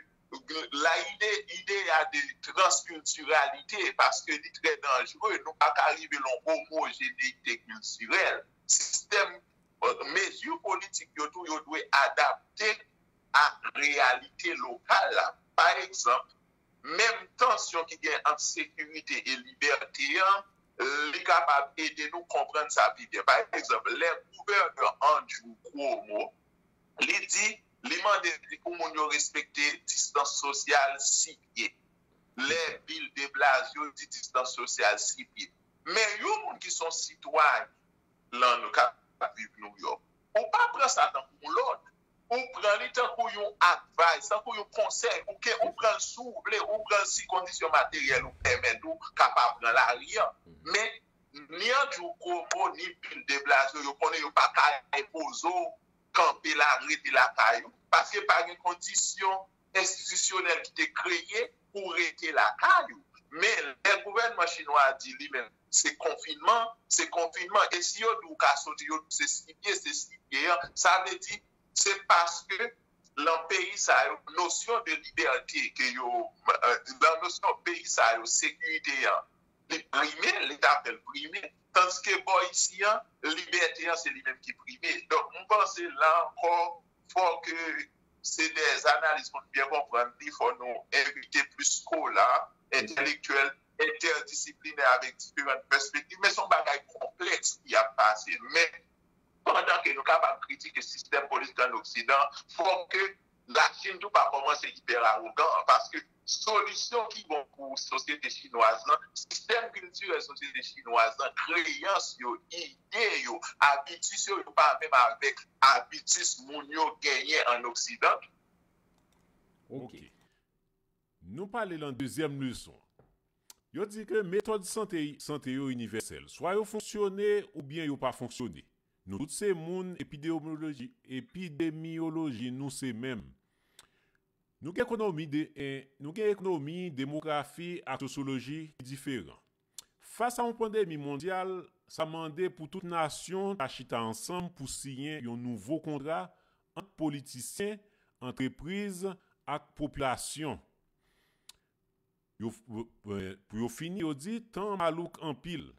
la ide, ide a de transkiltiralite, paske li trè danjere, nou pa ka rive lan omojeneyite kiltirèl. Sistèm, mezi politik yo tou, yo dwe adapte a reyalite lokal la. Pa egzanp, menm tansyon ki gen ant sekirite e libète an, li kapab ede nou konprann sa pi byen. Pa egzanp, lè gouvènè Andrew Cuomo, li di, li mande pou moun yo respekte distans sosyal sis pye. Lè Bill de Blasio di distans sosyal sis pye. Men yon moun ki se yon sitwayen lan nou k ap viv Nouyòk, ou pa pran sa tankou yon lòd. Ou pran li tankou yon advice, tankou yon konsèy. Ou ke, ou pran l si w vle, ou pran l si kondisyon materyèl ou pèmèt ou ka pa pran lari an. Men, ni Andrew Cuomo, ni Bill de Blasio, yo konnen yo pa ka enpoze w kanpe la, rete lakay ou, paske pa gen kondisyon enstitisyonèl ki te kreye pou w rete lakay ou. Men, lè gouvènman chinwa a di li menm, se konfinman, se konfinman. E si yo di w ka soti, yo di w se sis pye, se sis pye an. Sa vle di, se paske lan peyi sa yo, nosyon de libète ke yo, euh, lan nosyon peyi sa yo, sekirite an, li prime, Leta fè l prime. Tandiske bò isi an, libète an, se li menm ki prime. Donk, m panse la ankò, fò ke se de analiz pou n byen konprann li, fò nou envite plis skola, entèlektyèl, entèdisiplinè avèk diferan pèspektiv, men se yon bagay konplèks ki ap pase. Men, pandan ke nou kapab kritike sistèm politik ann Oksidan, fò ke Lachin tou pa kòmanse ipè awogan, paske solisyon ki bon pou sosyete chinwaz lan, sistèm kiltirèl sosyete chinwaz lan, kreyans yo, ide yo, abitis yo, yo pa menm avèk abitis moun yo genyen ann Oksidan. Ok. Nou pale lan dezyèm leson. Yo di ke metòd sante, sante yo inivèsèl. Swa yo fonksyone oubyen yo pa fonksyone. Nou tout se moun, epidemiyoloji, epidemiyoloji nou se menm. Nou gen ekonomi, de, eh, nou gen ekonomi, demografi ak sosyoloji ki diferan. Fas a yon pandemi mondyal, sa mande pou tout nasyon ta chita ansanm pou siyen yon nouvo kontra ant politisyen, antrepriz ak popilasyon. Yo, pou yo fini, yo di tan malouk anpil.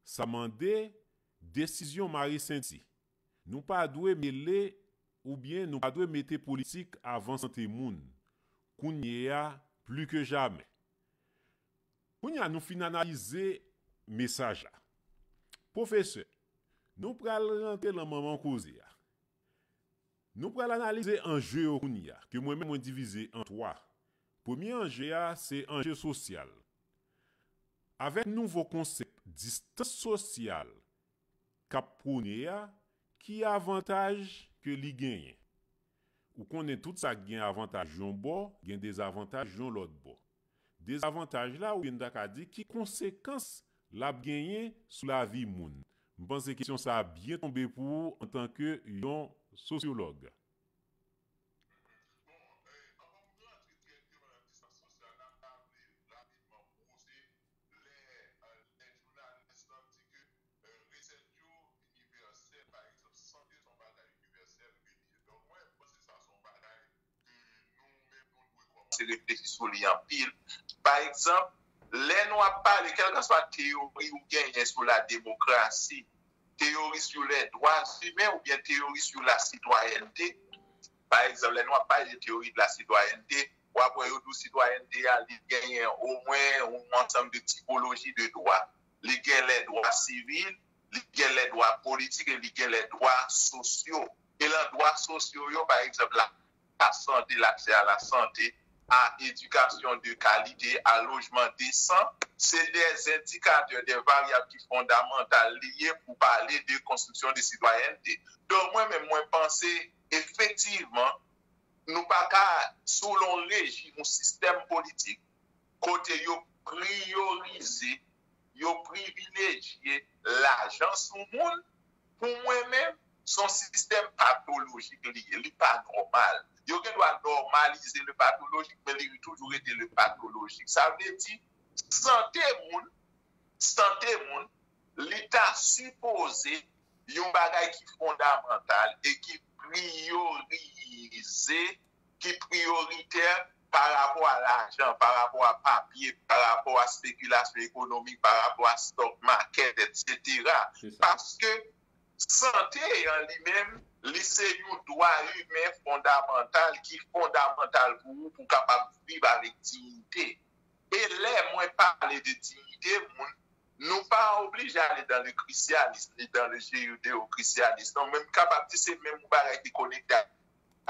Sa mande desizyon mare senti. Nou pa dwe mele oubyen nou pa dwe mete politik avan sante moun. Kounye a, pli ke jamè. Kounye a nou fin analize mesaj la. Pwofesè, nou pral rantre lan manman koze a. Nou pral analize anje yo kounye a, ke mwen menm mwen divize an twa. Premye anje a se anje sosyal. Avèk nouvo konsèp distans sosyal k ap pwone a, ki avantaj ke li genyen? Ou konnen tout sa k gen avantaj yon bò, gen dezavantaj yon lòt bò. Dezavantaj la, oubyen n ta ka di, ki konsekans l ap genyen sou lavi moun? M panse kesyon sa a byen tonbe pou ou antanke yon sosyològ. Bon, e, anvan m rantre dirèkteman nan distans sosyal la, m ta vle rapidman poze lè, e, lè jounalis lan di ke, e, resèt yo inivèsèl, pa egzanp, sante se yon bagay inivèsèl, reli-, donk, mwen, m panse sa se yon bagay ke nou menm nou dwe kòmanse reflechi sou li anpil. Pa egzanp, lè nou ap pale, kèlkeswa teyori ou genyen sou la demokrasi, teyori sou les droits humains oubyen teyori sou la sitwayènte, pa egzanp, lè nou ap pale de teyori de la sitwayènte, w ap wè yo di w sitwayènte a, li genyen omwen yon ansanm de tipoloji de dwa. Li gen les droits civils, li gen les droits politiques e li gen les droits sociaux. E lan dwa sosyo yo, pa egzanp, la, la sante, l'accès à la santé, à éducation de qualité, à logement décent, se des indicateurs, des variables ki fondamantal li ye pou pale de konstriksyon de sitwayènte. Donk, mwen menm, mwen panse, efektivman, nou pa ka, sou yon rejim, yon sistèm politik, kote yo priyorize, yo privilejye lajan sou moun, pou mwen menm, se yon sistèm patolojik li ye, li pa nòmal. Yo gen dwa nòmalize le patolojik, men li toujou rete le patolojik. Sa vle di, sante moun, sante moun, li ta sipoze yon bagay ki fondamantal e ki priyorize, ki priyoritè pa rapò a lajan, pa rapò a papye, pa rapò a spekilasyon ekonomik, pa rapò a stock market, et cetera. Se sa. Paske sante an li menm, li se yon dwa imen fondamantal ki fondamantal pou ou, pou w kapab viv avèk diyite. E lè mwen pale de diyite moun, nou pa oblije ale dans le christianisme, ni dans le judéo-christianisme. Non, men m kapab di se menm yon bagay ki konekte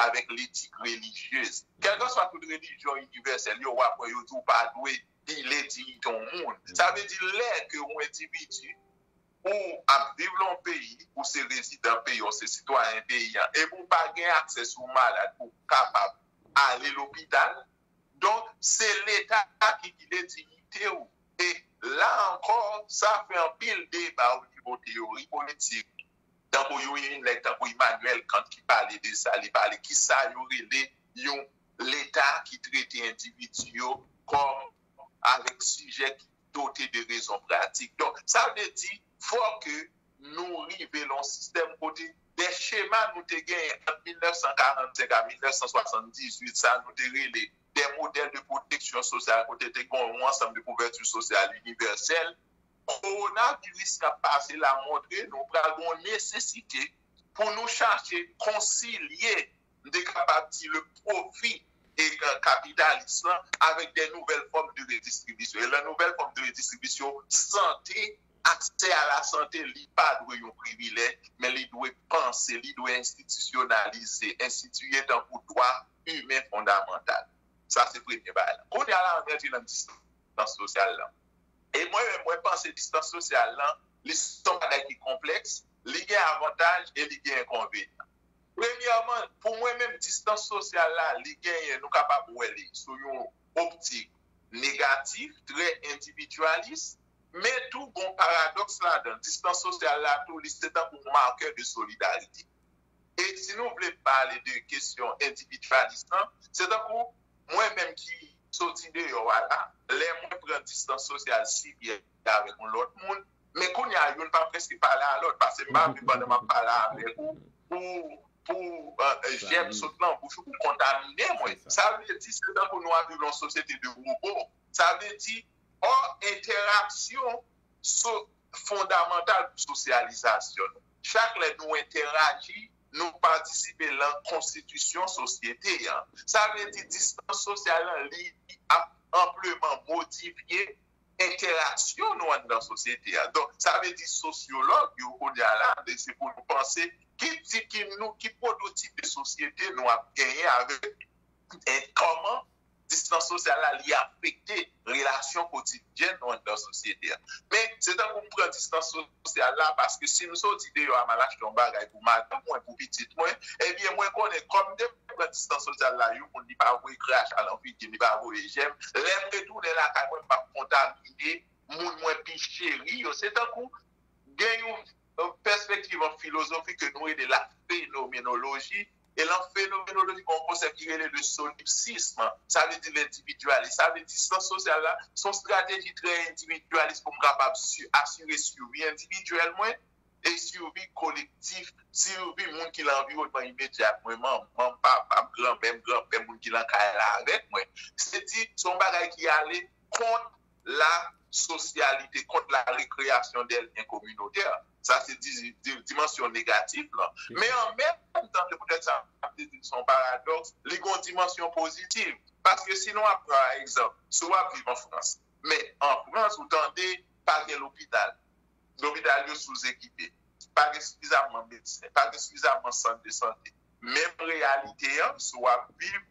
avèk letik relijyez. Kèlkeswa tout relijyon inivèsèl yo, w ap wè yo di w pa dwe pile diyite yon moun. Sa vle di lè ke yon endividi ou ap viv lan yon peyi, ou se rezidan peyi an, ou se sitwayen peyi an, epi ou pa gen aksè si w malad pou w kapab ale lopital, donk, se Leta ki gide diyite w. E la ankò, sa fè anpil deba o nivo teyori politik. Tankou yon, yon nèg tankou Immanuel Kant ki pale de sa, li pale kisa yo rele yon Leta ki trete endividi yo kòm avèk sijè ki dote de rezon pratik. Donk, sa vle di, fò ke nou rive lan yon sistèm kote de chema nou te genyen ant mil nèf san karannsenk a mil nèf san swasanndizuit, sa nou te rele de modèl de pwoteksyon sosyal, kote te gen yon ansanm de kouvèti sosyal inivèsèl. Kowonaviris k ap pase la montre nou pral gen yon nesesite pou nou chache konsilye, m te kapab di, le pwofi e, e, kapitalis lan avèk de nouvèl fòm de redistribisyon. E lan nouvèl fòm de redistribisyon, sante, aksè a la sante, li pa dwe yon privilèj, men li dwe panse, li dwe enstitisyonalize, enstitiye tankou dwa imen fondamantal. Sa se premye bagay la. Kounye a la, ann rantre nan distans sosyal la. E mwen menm, mwen panse distans sosyal lan, li se yon bagay ki konplèks, li gen avantaj e li gen enkonvenyan. Premyèman, pou mwen menm, distans sosyal la, li genyen, nou kapab wè li sou yon optik negatif, trè endividyalis, men tou gon paradòks ladan. Distans sosyal la tou, li se tankou yon makè de solidarite. E si nou vle pale de kesyon endividyalis lan, se tankou mwen menm ki soti deyò a la, lè mwen pran distans sosyal sivil avèk yon lòt moun, men kounye a, youn pa prèske pale a lòt, paske m pa vle pandan m ap pale avèk ou, pou, pou, e, e, jèm sot nan bouch ou, pou kontamine mwen. Sa vle di, se tankou nou ap viv nan yon sosyete de wobo. Sa vle di, ò, entèraksyon so-, fondamantal pou sosyalizasyon nou. Chak lè nou entèraji, nou patisipe lan konstitisyon sosyete an. Sa vle di distans sosyal lan, li ap anpleman modifye entèraksyon nou anndan sosyete a. Donk, sa vle di sosyològ yo kounye a la, se pou nou panse ki ti, ki nou, ki pwototip de sosyete nou ap genyen avèk, e, kòman distans sosyal la, li afekte relasyon kotidyèn nou anndan sosyete a. Men, se tankou m pran distans sosyal la, paske si m soti deyò a, m al achte yon bagay pou madanm mwen, pou pitit mwen, ebyen, mwen konnen kòm m te pran distans sosyal la, yon moun li pa voye kracha nan figi m, li pa voye jèm. Lè m retounen lakay mwen, m ap kontamine moun mwen pi cheri yo. Se tankou gen yon, yon pèspektiv an filozofi ke nou rele la fenomenoloji. E lan fenomenoloji, gen yon konsèp ki rele le solipsisme. Sa vle di lendividyalis. Sa vle di distans sosyal la, se yon estrateji trè endividyalis pou m kapab si, asire sivi endividyèl mwen e sivi kolektif, sivi moun ki lan anviwònman imedyat mwen, manman m, papa m, granmè m, granpè m, moun ki lan kay la avèk mwen. Se di, se yon bagay ki ale kont la sosyalite, kont la rekreyasyon dè lyen kominotè. Sa se di, di, dimansyon negatif lan. Men an menm tan, se poutèt sa m ap di se yon paradòks, li gen yon dimansyon pozitiv. Paske si nou ap pran egzanp, si w ap viv an Frans, men an Frans, ou tande pa gen lopital. Lopital yo souzekipe. Pa gen sifizamman medsen, pa gen sifizamman sant de sante. Menm reyalite an, si w ap viv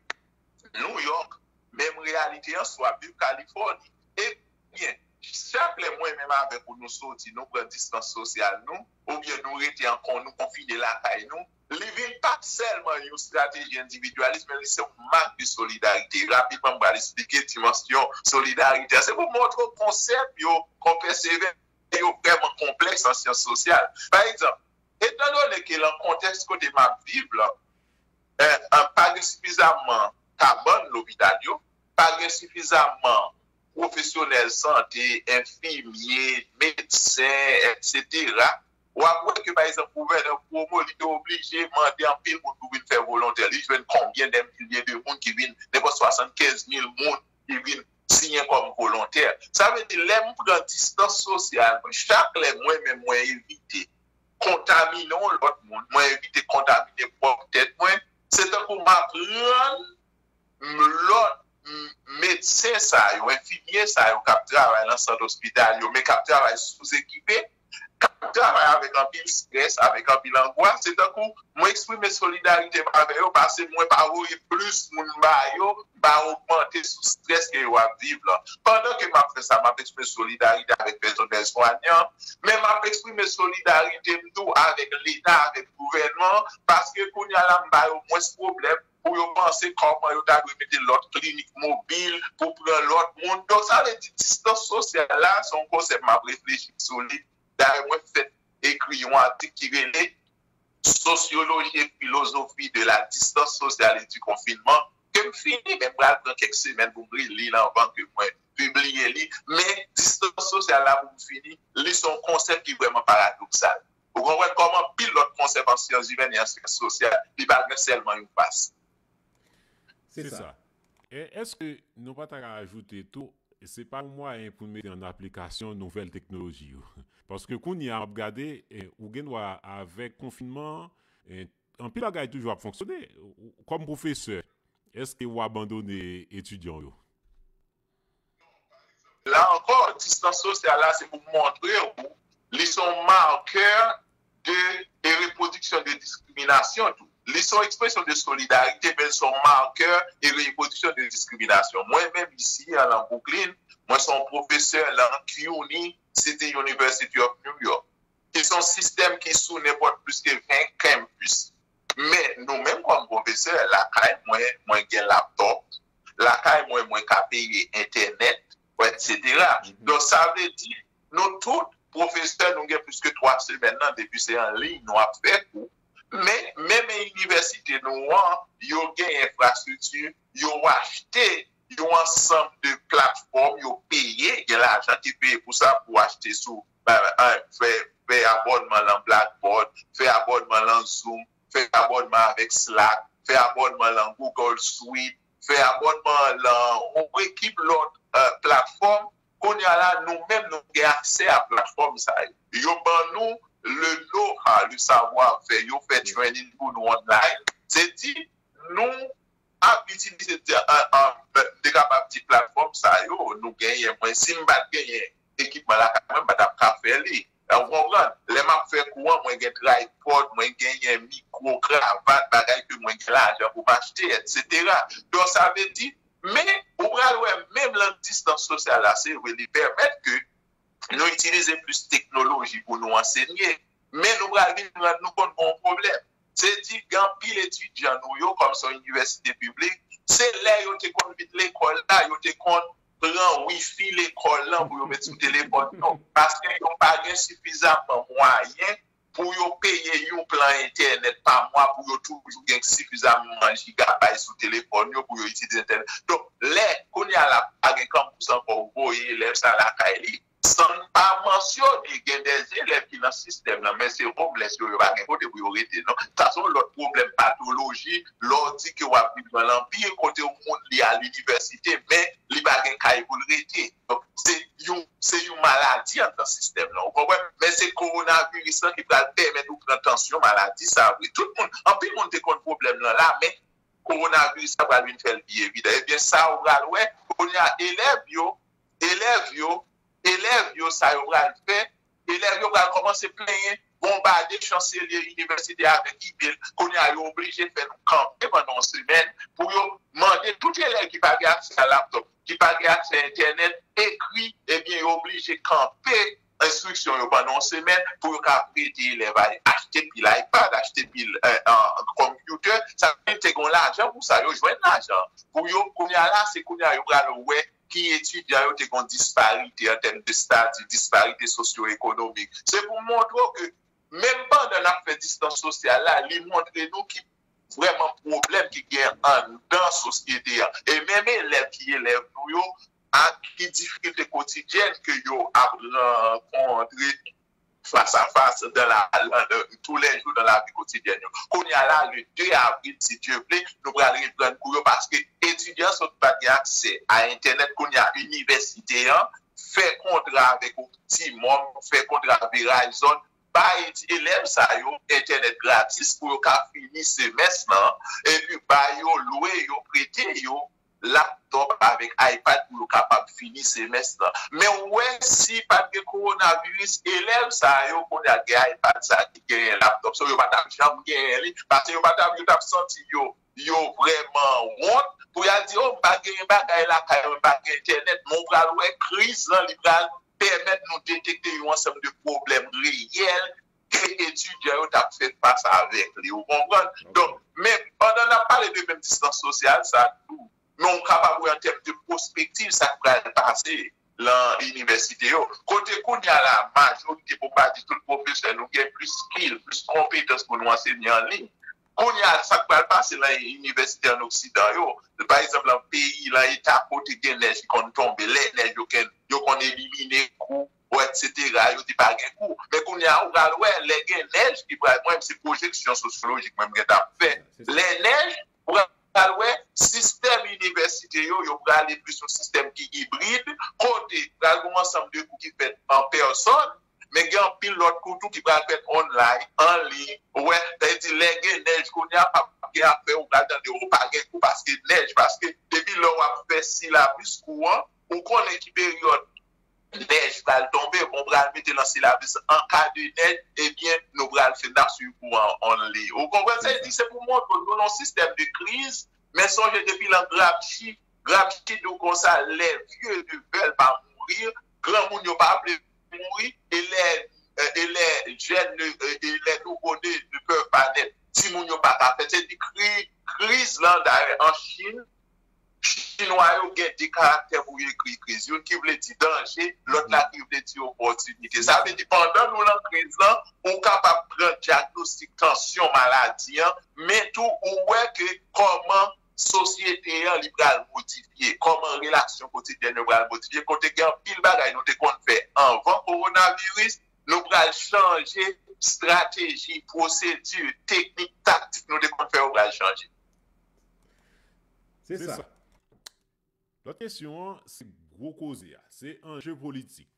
Nouyòk, menm reyalite an si w ap viv Kalifòni. Ebyen, chak lè mwen menm avèk ou nou soti, nou pran distans sosyal nou, oubyen nou rete an kon, nou konfine lakay nou, li vin pa sèlman yon estrateji endividyalis, men li se yon mak de solidarite. Rapidman, m pral esplike dimansyon solidarite a. Se pou montre w konsèp yo, konpè sevè, yo vrèman konplèks an syans sosyal. Pa egzanp, etandone ke lan kontèks kote m ap viv lan, eh, eh, pa gen sifizamman kabann lopital yo, pa gen sifizamman pwofesyonèl sante, enfimye, medsen, etsetera. W ap wè ke, pa egzanp, gouvènè Cuomo, li te oblije mande anpil moun pou vin fè volontè. Li jwenn konbyen dè milye de moun ki vin, nenpòt swasannkenz mil moun ki vin siyen kòm volontè. Sa vle di, lè m pran distans sosyal mwen, chak lè mwen menm mwen evite kontamine yon lòt moun, mwen evite kontamine pwòp tèt mwen, se tankou m ap rann m, lòt m, medsen sa yo, enfimye sa yo k ap travay nan sant ospital yo, men k ap travay souzekipe, k ap travay avèk anpil estrès, avèk anpil angwas, se tankou mwen eksprime solidarite m avè yo, pase mwen pa voye plis moun ba yo, m pa ogmante sou estrès ke yo ap viv lan. Pandan ke m ap fè sa, m ap eksprime solidarite avèk pèsonèl swanyan, men m ap eksprime solidarite m tou avèk Leta, avèk gouvènman, paske kounye a la, m ba yo mwens pwoblèm pou yo panse kòman yo ta dwe mete lòt klinik mobil pou pran lòt moun. Donk, sa vle di distans sosyal la, se yon konsèp m ap reflechi sou li. Dayè, mwen fèk ekri yon atik ki rele Sociologie et philosophie de la distance sociale et du confinement, ke m fini, men m pral pran kèk semèn pou m reli l anvan ke mwen pibliye li. Men, distans sosyal la, pou m fini, li se yon konsèp ki vrèman paradoksal. Ou konprann kòman pil lòt konsèp an syans imèn e an syans sosyal, li pa gen sèlman yon fas. Se sa. E èske nou pa ta ka ajoute tou, se pa yon mwayen pou n mete an aplikasyon nouvèl teknoloji yo? Paske kounye a, m ap gade, e, ou gen dwa avèk konfinman an, e, anpil bagay toujou ap fonksyone. Ou, kòm pwofesè, èske w abandone etidyan w yo? La ankò, distans sosyal la, se pou montre w, li se yon makè de, e repwodiksyon de diskriminasyon tou. Li se yon ekspresyon de solidarite, men li se yon makè e repwodiksyon de diskriminasyon. Mwen menm isi a, lan Brooklyn, mwen se yon pwofesè lan CUNY, City University of New York, ki se yon sistèm ki sou nenpòt plis ke ven campus. Men nou menm kòm pwofesè, lakay mwen, mwen gen laptop, lakay mwen, mwen ka peye entènèt, etsetera. Donk, sa vle di, nou tout, pwofesè, nou gen plis ke twa semèn nan, depi se an liy nou ap fè kou. Men, menm inivèsite nou an, yo gen enfrastrikti, yo achte yon ansanm de platfòm, yo peye, gen lajan ki peye pou sa, pou achte sou, ba, a, fè, fè abònman lan Blackboard, fè abònman lan Zoom, fè abònman avèk Slack, fè abònman lan Google Suite, fè abònman lan yon ekip lòt, e, platfòm. Kounye a la, nou menm, nou gen aksè a platfòm sa yo. Yo ban nou le know-how, le savoir-faire, yo fè training pou nou online. Se di, nou ap itilize, di, an, an, m te kapab di platfòm sa yo, nou genyen. Mwen, si m pa t genyen ekipman lakay mwen, m pa t ap ka fè li. Ou konprann? Lè m ap fè kou an, mwen gen tripod, mwen genyen mikwo, kravat, bagay ke mwen gen lajan pou m achte, etsetera. Donk, sa vle di, Men, ou pral wè, menm nan distans sosyal la, se vre, li pèmèt ke nou itilize plis teknoloji pou nou ansenye, men nou pral vin rann nou kont gen yon pwoblèm. Se di, gen anpil etidyan nou yo, kòm se yon inivèsite piblik, se lè yo te konn vin lekòl la, yo te konn pran wifi lekòl lan pou yo met sou telefòn yo, paske yo pa gen sifizaman mwayen pou yo peye yon plan entènèt pa mwa pou yo toujou gen sifizaman jigabay sou telefòn yo pou yo itilize entènèt. Donk, lè kounye a la pa gen kanpous ankò, ou voye elèv sa lakay li, san n pa mansyone, gen de elèv ki nan sistèm nan, men se homeless yo, yo pa gen kote pou yo rete, non. Sa se yon lòt pwoblèm patoloji, lè w di ke w ap viv nan lanpil, kote yon moun li al inivèsite, men li pa gen kay pou l rete. Donk, se yon, se yon maladi anndan sistèm nan, ou konprann? Men se kowonaviris lan ki pral pèmèt ou pran tansyon maladi sa vre. Tout moun, anpil moun te konn pwoblèm lan la, men kowonaviris la pral vin fè l pi evidan. Ebyen, sa ou pral wè, kounye a, elèv yo, elèv yo, elèv yo, sa yo pral fè, elèv yo pral kòmanse plenyen, bonbade chanselye inivèsite a avèk imèl. Kounye a, yo oblije fè nou kanpe pandan yon semèn pou yo mande tout elèv ki pa gen aksè a laptop, ki pa gen aksè a entènèt, ekri, ebyen, yo oblije kanpe enstriksyon yo pandan yon semèn pou yo ka prete elèv a, achte pil iPad, achte pil, eh, eh, kòmpyutè. Sa vle di te gen lajan pou sa, yo jwenn lajan. Pou yo, kounye a la, se kounye a yo pral wè ki etidyan yo te gen disparite an tèm de stati, disparite sosyo-ekonomik. Se pou montre w ke menm pandan n ap fè distans sosyal la, li montre nou ki vrèman pwoblèm ki gen anndan sosyete a. E menm elèv ki elèv nou yo, ak ki difikilte kotidyèn ke yo ap rankontre fas a fas dan la, la, la, tou lè jou dan lavi kotidyèn yo. Kounye a la, le de avril, si Dye vle, nou pral reprann kou yo paske etidyan sot pa t gen aksè a entènèt, kounye a inivèsite an fè kontra avèk Optimum, fè kontra Verizon, bay elèv sa yo entènèt gratis pou yo ka fini semès lan, epi ba yo, lwe yo, prete yo laptop avèk iPad pou yo kapab fini semès lan. Men ou wè, si pa t gen kowonaviris, elèv sa yo kounye a gen iPad sa ki genyen laptop, so yo pa t ap janm genyen li, paske yo pa t ap, yo t ap santi yo, yo vrèman wont pou y al di, oh, m pa genyen bagay lakay mwen, m pa gen entènèt, men w pral wè kriz lan, li pral pèmèt nou detekte yon ansanm de pwoblèm reyèl ke etidyan yo t ap fè fas avèk li, ou konprann? Donk, men pandan n ap pale de menm distans sosyal sa tou, men w kapab wè an tèm de pwospektiv sa k pral pase lan inivèsite yo. Kote kounye a la, majorite, pou pa di tout pwofesè, nou gen plis skill, plis konpetans pou nou ansenye an liy. Kounye a, sa k pral pase lan inivèsite an Oksidan yo, pa egzanp, lan peyi, lan eta kote gen nèj ki konn tonbe, lè nèj yo konn, yo konn elimine kou, etsetera, yo di pa gen kou. Men kounye a, ou pral wè, lè gen nèj ki pral, mwen, se pwojeksyon sosyolojik mwen m gentan ap fè. Lè nèj, ou pral wè, sistèm inivèsite yo, yo prale plis yon sistèm ki ibrid, kote pral gen yon ansanm de kou ki fèt an pèsòn, men gen anpil lòt kou tou ki pral fèt online, an liy. Ou wè, sa vle di lè gen nèj kounye a, p ap gen afè, ou pral tande, ou pa gen kou paske nèj, paske depi lè w ap fè silabis kou an, ou konnen ki peryòd nèj pral tonbe, bon, pral mete lan silabis an ka de nèj, ebyen, nou pral fè, n ap swiv kou an online. Ou konprann? Sa vle di, se pou montre w, nou nan yon sistèm de kriz, men sonje depi lan Gramsci, Gramsci di w konsa, les vieux ne veulent pas mourir, granmoun yo pa vle mouri, et les, euh, et les jeunes, ne, euh, et les nouveau-nés ne peuvent pas naître. Timoun yo pa ka fèt. Se di kri, kriz lan, dayè, an Chin, Chinwa yo gen de karaktè pou yo ekri kriz. Youn ki vle di danje, lòt la ki vle di opòtinite. Sa vle di, pandan nou lan kriz lan, ou kapab pran dyagnostik tansyon maladi an, men tou ou wè ke kòman sosyete an li pral modifye, kòman relasyon kotidyèn yo pral modifye, kote gen anpil bagay nou te konn fè anvan kowonaviris, nou pral chanje estrateji, pwosedi, teknik, taktik nou te konn fè yo pral chanje. Se sa. Lòt kesyon an, se gwo koze a. Se anje politik.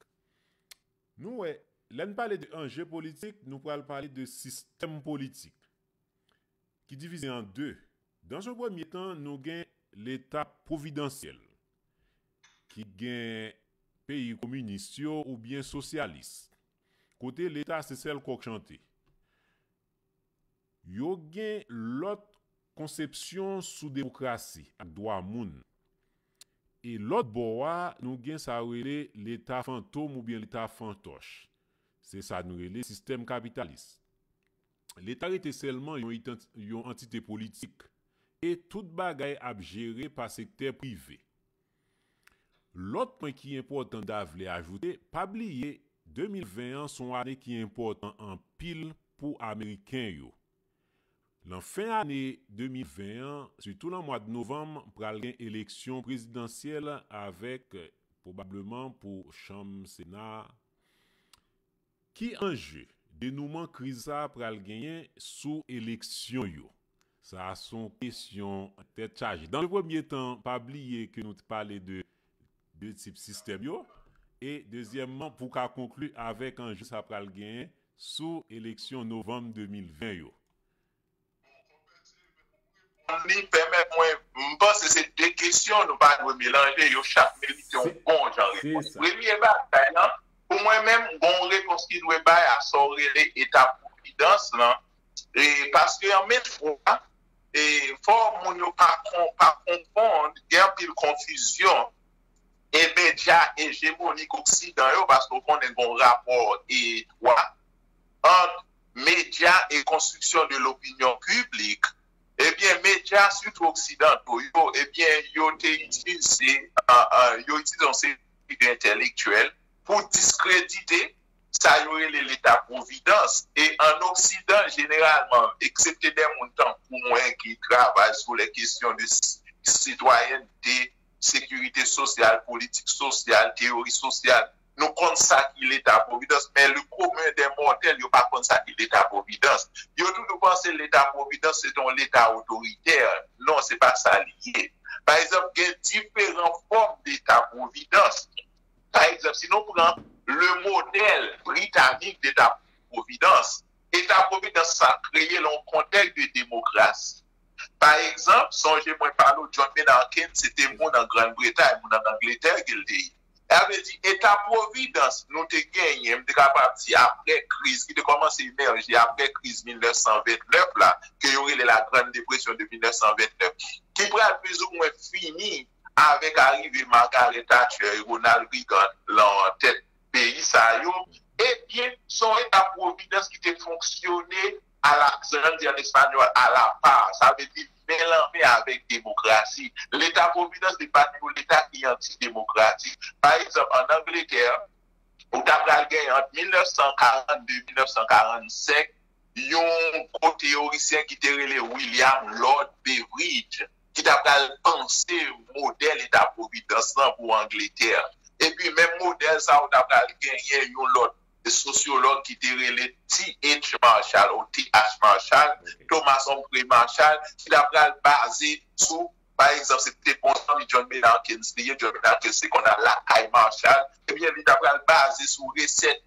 Nou wè, lè n pale de anje politik, nou pral pale de sistèm politik ki divize an de. Dans un premye tan, nou gen Leta pwovidansyèl ki gen peyi kominis yo oubyen sosyalis, kote Leta se sèl kòk chante. Yo gen lòt konsepsyon sou demokrasi ak dwa moun. E lòt bò a, nou gen sa yo rele Leta fantom oubyen Leta fantòch. Se sa nou rele sistèm kapitalis. Leta rete sèlman yon, itan- yon antite politik, e tout bagay ap jere pa sektè prive. Lòt pwen ki enpòtan Davle ajoute, pa bliye, de mil ven an se yon ane ki enpòtan anpil pou Ameriken yo. Nan fen ane de mil ven an, sitou nan mwa novanm, pral gen eleksyon prezidansyèl avèk, pwobableman, pou chanm Sena. Ki anje denouman kriz sa a pral genyen sou eleksyon yo? Sa a se yon kesyon tèt chaje. Dans le premier temps, pa bliye ke nou te pale de de tip sistèm yo. E dezyèmman, pou w ka konkli avèk anje sa pral genyen sou eleksyon novanm de mil ven yo. Li pèmèt mwen, m panse se de kesyon nou pa dwe melanje, yo chak merite yon bon jan repons. Premye bagay lan, pou mwen menm, gon repons ki dwe bay a sa w rele eta pwovidans lan. E paske an menm fwa, e fò moun yo pa, pa konfonn, gen anpil konfizyon e medya ejemonik oksidan yo, paske w konnen gon rapò etwa ant medya e konstriksyon de lopinyon piblik. Ebyen, medya, sitou oksidanto yo, ebyen, yo te itilize, yo itilize yon seri de entèlektyèl pou diskredite sa yo rele Leta pwovidans. E ann Oksidan, jeneralman, eksepte de moun tankou mwen ki travay sou lè kesyon de sitwayènte, sekirite sosyal, politik sosyal, teyori sosyal, nou konn sa ki Leta pwovidans, men le commun des mortels, yo pa konn sa ki Leta pwovidans. Yo toujou panse Leta pwovidans se te yon Leta otoritè. Non, se pa sa li ye. Pa egzanp, gen diferan fòm Leta pwovidans. Pa egzanp, si nou pran le modèl britanik Leta pwovidans, Leta pwovidans sa kreye lan yon kontèks de demokrasi. Pa egzanp, sonje mwen pale w John Maynard Keynes, se te moun an Grann Bretay, moun an Angletè ke l te ye. Sa vle di, Eta pwovidans nou te genyen, m te kapab di apre kriz ki te kòmanse emèje apre kriz mil nèf san vennèf la, ke yo rele la Grande Dépression de mil nèf san vennèf, ki pral plizoumwen fini avèk arive Margaret Thatcher e Ronald Reagan lan tèt peyi sa yo, ebyen, se yon Eta pwovidans ki te fonksyone a la, jan n di an espanyòl, a la par, sa vle di men lan men avèk demokrasi. Leta pwovidans li pa t yon Leta ki antidemokratik. Pa egzanp, ann Angletè, ou ta pral genyen ant mil nèf san karannde e mil nèf san karannsenk, yon gwo teyorisyen ki te rele William Lord Beveridge, ki ta pral panse modèl Eta pwovidans lan pou Angletè. Epi menm modèl sa ou ta pral genyen yon lòt sosyològ ki te rele T H Marshall ou T H Marshall, Thomas Humphrey Marshall, ki ta pral baze sou, pa egzanp, se te bon zanmi John Maynard Keynes li ye, John Maynard Keynes te konn al lakay Marshall, ebyen li ta pral baze sou resèt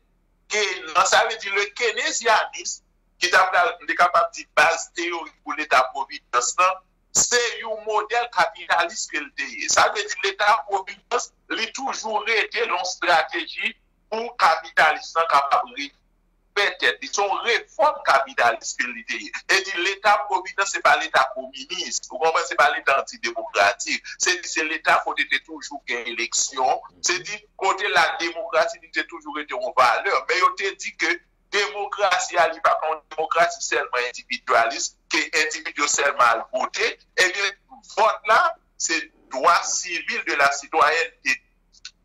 Keynes lan, sa vle di le keynesianism, ki ta pral, m te kapab di, baz teyorik pou Leta pwovidans lan, se yon modèl kapitalis ke l te ye. Sa vle di Leta pwovidans, li toujou rete yon estrateji pou kapitalis lan kapab rekipere tèt li. Se yon refòm kapitalis ke li te ye. E di Leta pwovidans, se pa Leta kominis. Ou konprann? Se pa Leta antidemokratik. Se di se Leta kote te toujou gen eleksyon. Se di kote la demokrasi li te toujou rete yon valè. Men yo te di ke demokrasi a, li pa yon demokrasi sèlman endividi, ke endividi yo sèlman al vote, ebyen, vòt la, se dwa sivil de la sitwayènte.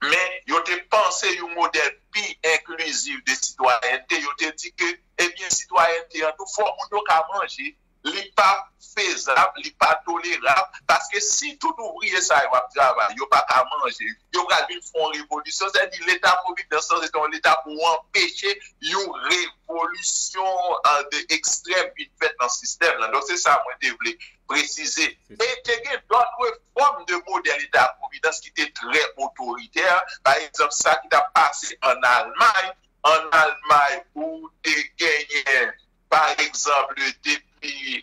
Men, yo te panse yon modèl pi enklizif de sitwayènte, yo te di ke, ebyen, sitwayènte an tou, fò moun yo ka manje, li pa fezab, li pa tolerab, paske si tout ouvriye sa yo ap travay, yo pa ka manje, yo pral vin fè yon revolisyon, sètadi Leta pwovidans lan se te yon Leta pou anpeche yon revolisyon de ekstrèm vin fèt nan sistèm lan. Donk se sa mwen te vle presize. E te gen dòt fòm de modèl Leta pwovidans ki te trè otoritè. Pa egzanp, sa ki t ap pase ann Almay, ann Almay ou te genyen pa egzanp, depi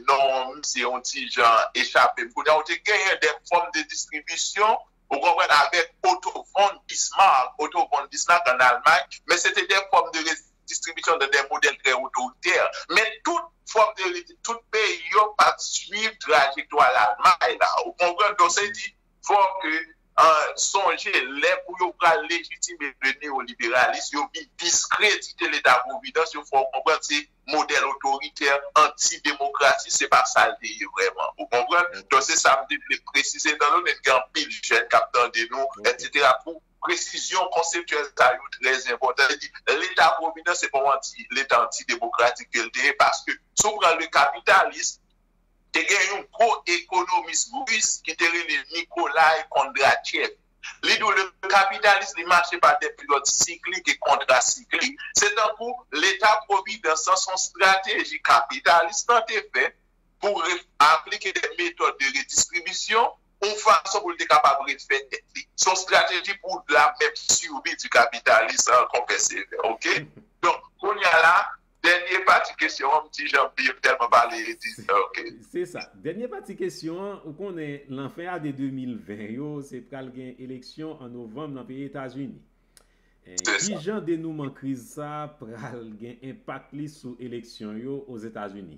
non misye yon ti jan echape m kounye a, ou te genyen de fòm de distribisyon, ou konprann, avèk Otto von Bismarck, Otto von Bismarck ann Almay, men se te de fòm de redistribisyon dan de modèl trè otoritè. Men tout fòm de, tout peyi yo pa t swiv trajektwa Lalmay la. Ou konprann? Donk, se di, fò ke, an, sonje lè pou yo pral lejitime le newoliberalis, yo vin diskredite Leta Providans, yo fè w konprann se modèl otoritè, anti-demokrasi, se pa sa l te ye vrèman. Ou konprann? Donk, se sa m te vle presize, etan done gen anpil jèn k ap tande nou, etsetera. Pou presizyon konseptyèl sa yo trè enpòtan. Li di, Leta Providans se pa yon anti, Leta antidemokratik ke l te ye, paske si w pran le kapitalis, te gen yon gwo ekonomis ris ki te rele Nikolay Kondratyev. Li di w le kapitalis li mache pa de peryòd siklik e kontrasiklik. Se tankou Leta Providans lan se yon estrateji kapitalis lan te fè pou re- aplike de metòd de redistribisyon, yon fason pou l te kapab refè tèt li. Se yon estrateji pou la menm sivi di kapitalis an, konpè Sevè, oke? Donk, kounye a la, dènye pati kesyon an, m ti jan bliye, m tèlman pale, di, oke. Se sa. Dènye pati kesyon an, ou konnen, lan fen ane de mil ven yo, se pral gen eleksyon an novanm nan peyi Etazini. Eh, ki jan denouman kriz sa a pral gen enpak li sou eleksyon yo Ozetazini?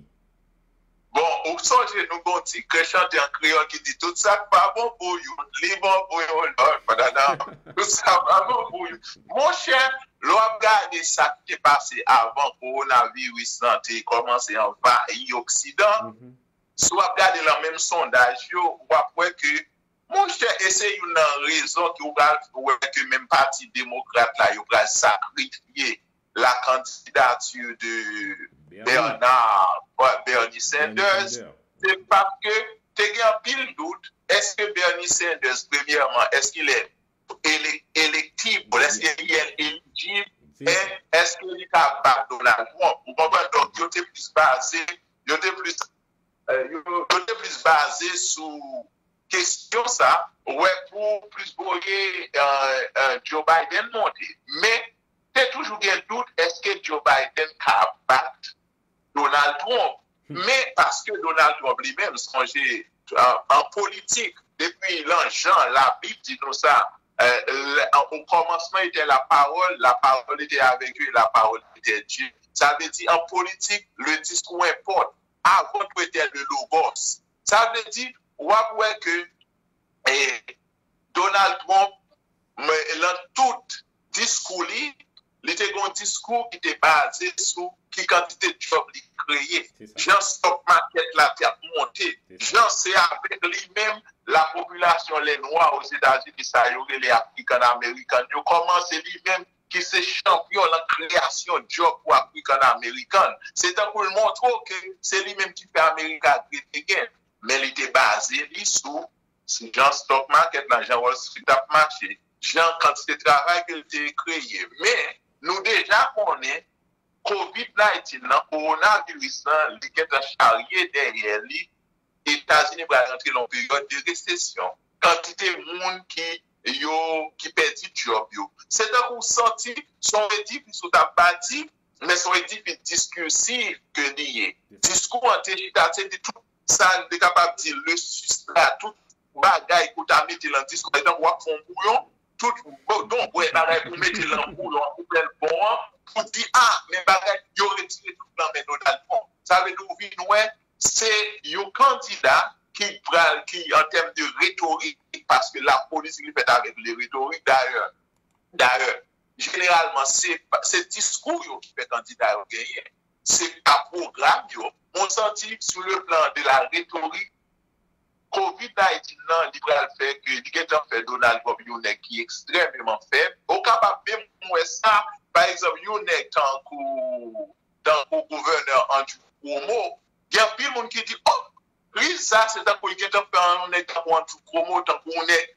Bon, ou sonje nou gon ti krè chante an kreyòl ki di, tout sa k pa bon pou youn, li bon pou yon lòt, padada, tout sa pa bon pou youn. Monchè, lè w ap gade sa ki te pase avan kowonaviris lan te kòmanse anvayi Oksidan, si w ap gade lan menm sondaj yo, w ap wè ke, monchè, e se youn nan rezon ki w pral wè ke menm Pati Demokrat la, yo pral sakrifye la candidature de Bernard, Bernie Sanders, se paske te gen anpil dout, èske Bernie Sanders, premyèman, èske il est élé- électible, èske li elijib, e èske li ka bat Donald Trump? Ou konprann? Donk, yo te plis baze, yo te plis, eh, yo, yo te plis baze sou kesyon sa, wè pou plis voye, eh, eh, Joe Biden monte. Men, te toujou gen dout, èske Joe Biden ka bat Donald Trump? Men, paske Donald Trump li menm, sonje, eh, an politik, depi lan Jan, Labib di nou sa, eh, le- o kòmansman etè lapawòl, lapawòl etè avèk Dye, lapawòl etè Dye. Sa vle di, an politik, le discours importe. Avant tout était le logos. Sa vle di, w ap wè ke, eh, Donald Trump, men, lan tout diskou li, li te gen yon diskou ki te baze sou ki kantite djòb li kreye, jan stock market la t ap monte, jan se avèk li menm lapopilasyon lè nwa Ozetazini, sa yo rele African American, yo kòmanse li menm ki se chanpyon lan kreyasyon djòb pou African American. Se tankou l montre w ke se li menm ki fè America great again. Men li te baze li sou, sou jan stock market lan, jan Wall Street ap mache, jan kantite travay ke l te kreye. Men, nou deja konnen, covid nineteen nan, kowonaviris lan, li gentan charye dèyè li Etazini pral rantre nan yon peryòd de resesyon. Kantite moun ki yo, ki pèdi djòb yo. Se tankou w santi se yon edifis ou t ap bati, men se yon edifis diskirsif ke li ye. Diskou an te chita, se di tout sa, n te kapab di, le substrat, tout bagay ke w ta mete lan diskou, pa egzanp, w ap fè yon bouyon, tout bon, donk, wè bagay pou mete lan bouyon an, pou fè l bon an, pou di, a, men bagay, yo retire tout lan men Donald Trump. Sa vle di, ou vin wè, se yon kandida ki pral, ki, an tèm de retorik, paske la politik li fèt avèk le retorik, dayè, dayè, jeneralman, se, se diskou yo ki fè kandida yo genyen. Se pa pwogram yo. Mwen santi, sou le plan de la retorik, covid nineteen nan, li pral fè ke li gentan fè Donald Trump yon nèg ki ekstrèmeman fèb. Ou kapab menm wè sa, pa egzanp, yon nèg tankou, tankou gouvènè Andrew Cuomo, gen anpil moun ki di, o, kriz sa, se tankou li gentan fè yon nèg tankou Andrew Cuomo, tankou yon nèg,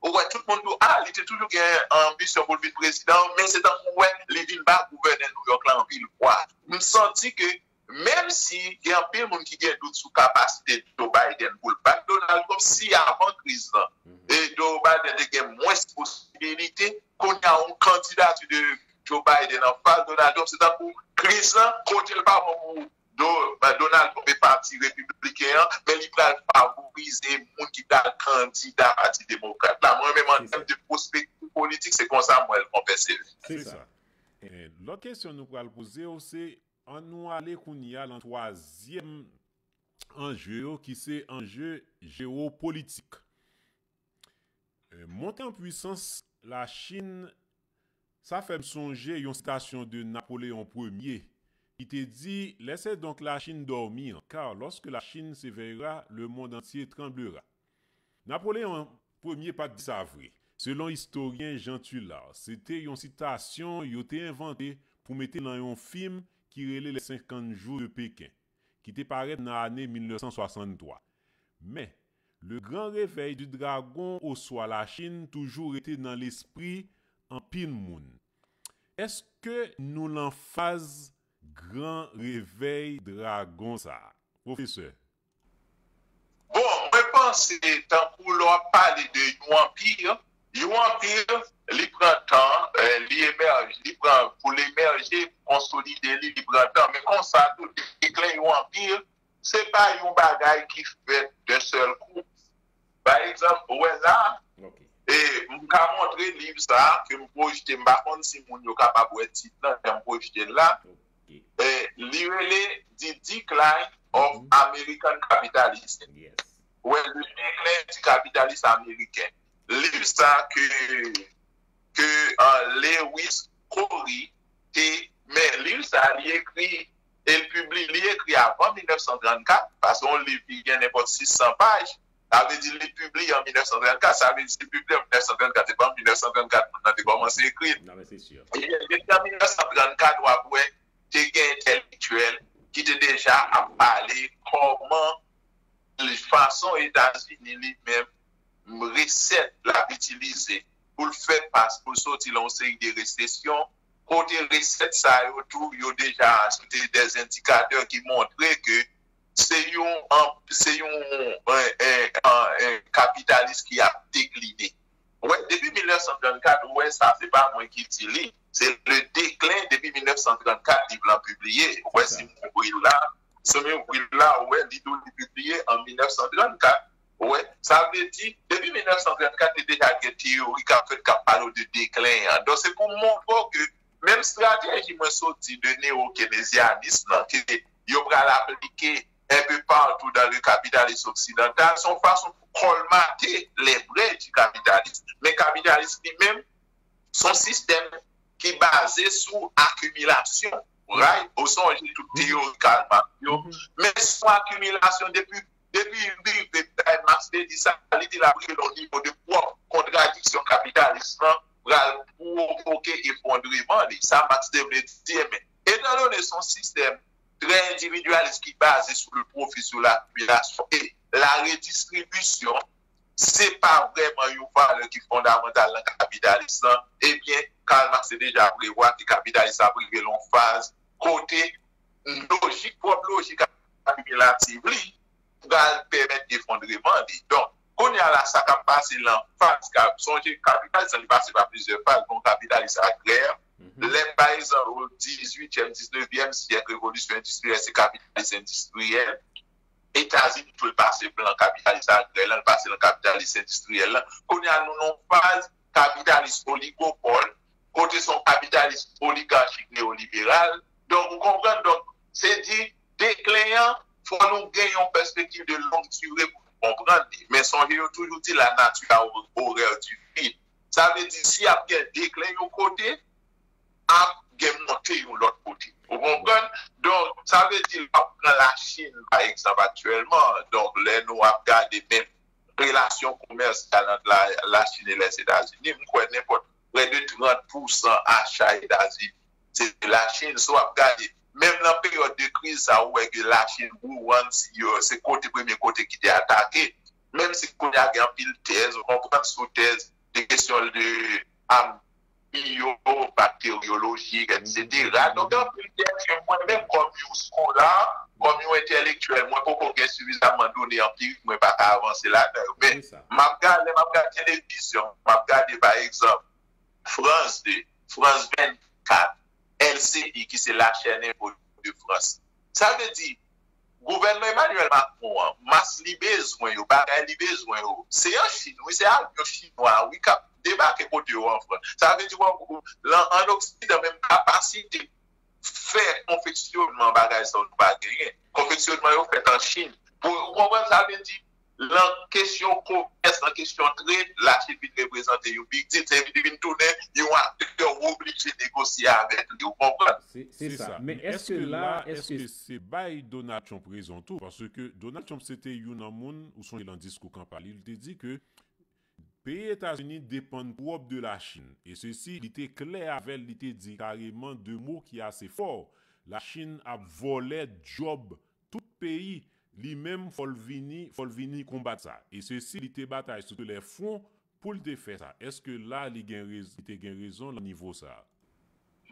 ou wè, tout moun di w, a, li te toujou gen anbisyon pou l vin prezidan, men se tankou, w wè, li vin ba gouvènè New York la anpil pwa. M santi ke, menm si gen anpil moun ki gen dout sou kapasite Joe Biden pou l bat Donald Trump, si avan kriz lan, e Joe Biden te gen mwens posibilite, kounye a yon kandidati de Joe Biden anfas Donald Trump, se tankou kriz lan, kote l pa bon pou Do-, Donald Trump e pati repibliken an, men li pral favorize moun ki pral kandida pati demokrat la. Mwen menm, an tèm de pwospekti politik, se konsa m wè l, konpè Sevi. Se sa. E, lòt kesyon nou pral poze w, se, ann nou ale kounye a lan twazyèm anje yo, ki se anje jewopolitik. Monte an pwisans Lachin, sa fè m sonje yon sitasyon de Napoléon Premye, ki te di, Laissez donc la Chine dormir, car lorsque la Chine s'éveillera, le monde entier tremblera. Napoléon Premye pa t di sa vre. Selon istoryen Jean Tullard, se te yon sitasyon yo te envante pou mete nan yon fim ki rele Les cinquante jours de Pékin, ki te parèt nan ane mil nèf san swasanntwa. Men, le grand réveil du dragon oswa Lachin toujou rete nan lespri anpil moun. Èske nou lan faz gran revèy dragon sa a? Pwofesè. Bon, mwen panse tankou lè w ap pale de yon anpi, yon anpi, li pran tan, eh, li emèje, li pran pou l emèje, pou konsolide li, li pran tan. Men konsa tou, deklen yon anpi, se pa yon bagay ki fèt d'un seul coup. Pa egzanp, ou wè la, e m ka montre liv sa a ke m pwojte, m pa konn si moun yo kapab wè tit lan, jan m pwojte l la. E, li rele The Decline of American Capitalism. Ou wè, Le Déclin du Capitalisme Américain. Liv sa ke, ke uh, Lewis Corey te, men liv sa li ekri, e l pibli, li ekri avan mil nèf san trannkat, paske yon liv ki gen nenpòt sis san paj, sa vle di li pibliye an mil nèf san trannkat, sa vle di si l pibliye an mil nèf san trannkat, se pa an mil nèf san trannkat moun nan te kòmanse ekri l. Ebyen, depi an mil nèf san trannkat, w ap wè, te gen entèlektyèl ki te deja ap pale kòman fason Etazini li menm, resèt l ap itilize pou l fè pas, pou l soti nan yon seri de resesyon, kote resèt sa yo tou, yo deja, se te de endikatè ki montre ke se yon, se yon en, en, en, en kapitalis ki ap dekline. Ou wè, depi mil nèf san trannkat, ou wè sa, se pa mwen ki di li, se Le Déclin depi mil nèf san trannkat, liv lan pibliye. Ou wè, si m ouvri l la, si m ouvri l la, ou wè, li tou li pibliye an mil nèf san trannkat. Ou wè, sa vle di, depi mil nèf san trannkat, te deja gen teyori k ap fèt, k ap pale w de deklen an. Donk, se pou montre w ke menm estrateji mwen sot di de neokeynesianism lan, ke yo pral aplike un peu partout dans le capitalisme occidental, se yon fason pou kòlmate les brèches du capitalisme. Men kapitalis li menm, se yon sistèm ki baze sou akimilasyon. Right? Ou sonje tout teyori Karl Marx yo. Men se yon akimilasyon depi, depi rive, Marx te di sa, li di l ap rive nan nivo de pwòp kontradiksyon kapitalis lan pral pwovoke efondreman li. Sa Marx te vle di, men, etandone se yon sistèm trè endividyalis ki baze sou le profit, sou lakimilasyon e la redistribisyon, se pa vrèman yon valè ki fondamantal nan kapitalis lan, ebyen, Karl Marx te deja prevwa ke kapitalis la ap rive nan yon faz kote lojik, pwòp lojik akimilativ li pral pèmèt efondreman li. Donk, kounye a la, sa k ap pase lan faz k ap, sonje, kapitalis lan, li pase pa plizyè faz, gon kapitalis agrè, lè, pa egzanp, o dizuityèm, diznevyèm syèk, revolisyon endistriyèl, se kapitalis endistriyèl, Etazini tou l pase lan kapitalis agrè lan, l pase lan kapitalis endistriyèl lan. Kounye a, nou nan yon faz kapitalis oligopòl, kote se yon kapitalis oligarchik neyoliberal. Donk, ou konprann? Donk, se di, deklen an, fò nou gen yon pèspektiv de longue durée pou nou konprann li. Men sonje yo toujou di la nature a horreur du vide. Sa vle di, si ap gen deklen yon kote, ap gen monte yon lòt kote. Ou konprann? Donk, sa vle di, lè w ap pran Lachin, pa egzanp, aktyèlman, donk, lè nou ap gade menm relasyon komèsyal ant la, Lachin e Lèzetazini, m kwè nenpòt prè de trant pousan acha Etazini, se Lachin. Si w ap gade, menm nan peryòd de kriz sa, ou wè ke Lachin, Wuhan, se yo, se kote, premye kote ki te atake. Menm si kounye a gen anpil tèz, ou konprann, sou tèz de kesyon de, a, biyobakteryolojik, etsetera. Donk, gen anpil tèks ke mwen menm, kòm yon skola, kòm yon entèlektyèl, mwen poko gen sifizamman done anpirik, mwen pa ka avanse ladan yo. Men, m ap gade, lè m ap gade televizyon, m ap gade, pa egzanp, France deux, France vingt-quatre, L C I, ki se la chaîne info de France. Sa vle di, gouvènman Emmanuel Macron an, mas li bezwen yo, bagay li bezwen yo, se an Chin, wi, se avyon chinwa, wi, k ap debake kote yo an Frans. Sa vle di, w, w, lan, an Oksidan, menm kapasite fè konfeksyonman bagay sa yo, nou pa genyen. Konfeksyonman yo fèt an Chin. Pou, ou konprann sa vle di? Nan kesyon komès, nan kesyon trade, Lachin vin reprezante yon big deal. Se vin, vin tounen yon aktè ou oblije negosye avèk li, ou konprann? Se se sa. Men èske la, èske se bay Donald Trump rezon tou? Paske Donald Trump se te youn nan moun, ou sonje lan diskou kanpay li, li te di ke peyi Etazini depann twòp de Lachin. E sesi, li te klè avè l, li te di kareman de mo ki ase fò. Lachin ap vòlè djòb tout peyi, li menm fò l vini, fò l vini konbat sa. E sesi, li te batay sou tou lè fwon pou l te fè sa. Èske la, li gen rez, li te gen rezon lan nivo sa?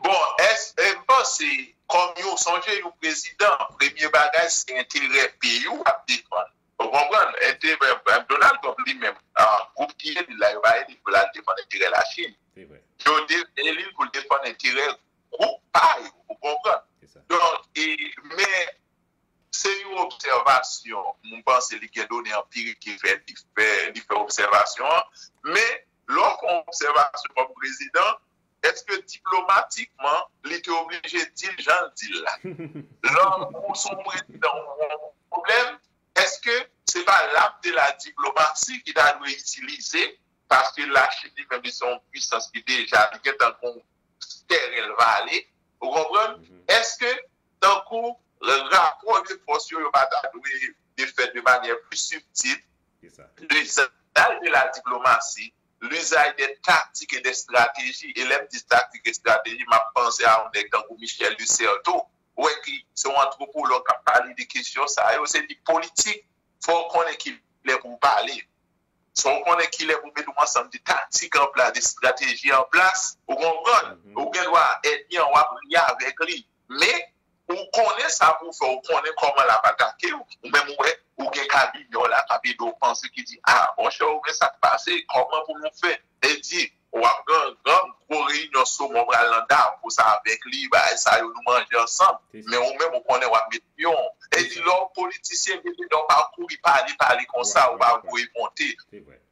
Bon, èske, e, m panse, kòm yon, sonje yon prezidan, premye bagay, se enterè peyi w ap defann. Ou konprann? Enterè, Donald Trump li menm, gwoup ki eli l la, yo pa eli l pou l al defann enterè Lachin. Yo eli l pou l defann enterè gwoup pa yo. Ou konprann? Donk, e, men, se yon obsèvasyon, mwen panse li gen done anpirik ki fè, li fè, li fè obsèvasyon an, men lè w fè yon obsèvasyon kòm prezidan, èske diplomatikman, li te oblije di l jan l di l la? Lè w se yon prezidan, ou gen yon pwoblèm, èske se pa l'arme de la diplomatie ki ta dwe itilize, paske Lachin li menm, li se yon pwisans ki deja, li gentan gon tèren l vale, ou konprann? Èske, tankou, rapò de fòs yo, yo pa ta dwe de fèt de manyè pli sibtil, lizaj de la diplomasi, lizaj de taktik e de estrateji? E lè m di taktik e estrateji, m ap panse a yon nèg tankou Michel Lucerto, ou wè ki se yon antwopològ k ap pale de kesyon sa yo, se li politik, fò w konnen kilè pou w pale. Fò w konnen kilè pou w mete yon ansanm de taktik an plas, de estrateji an plas, ou konprann? Ou gen dwa ènmi an, w ap ri avèk li. Men, ou konnen sa pou w fè, ou konnen kòman l ap atake w, ou menm ou wè, ou gen kabinè w la k ap ede w panse ki di, a, monchè, ou gen sa k pase, kòman pou nou fè? E di, w ap gen yon gwo reyinyon somè, w pral nan Davos avèk li, bagay sa yo, nou manje ansanm. Men ou menm, ou konnen w ap met pyon. E di, lè w politisyen, gen de lè w pa kouri pale, pale konsa, ou pa voye monte.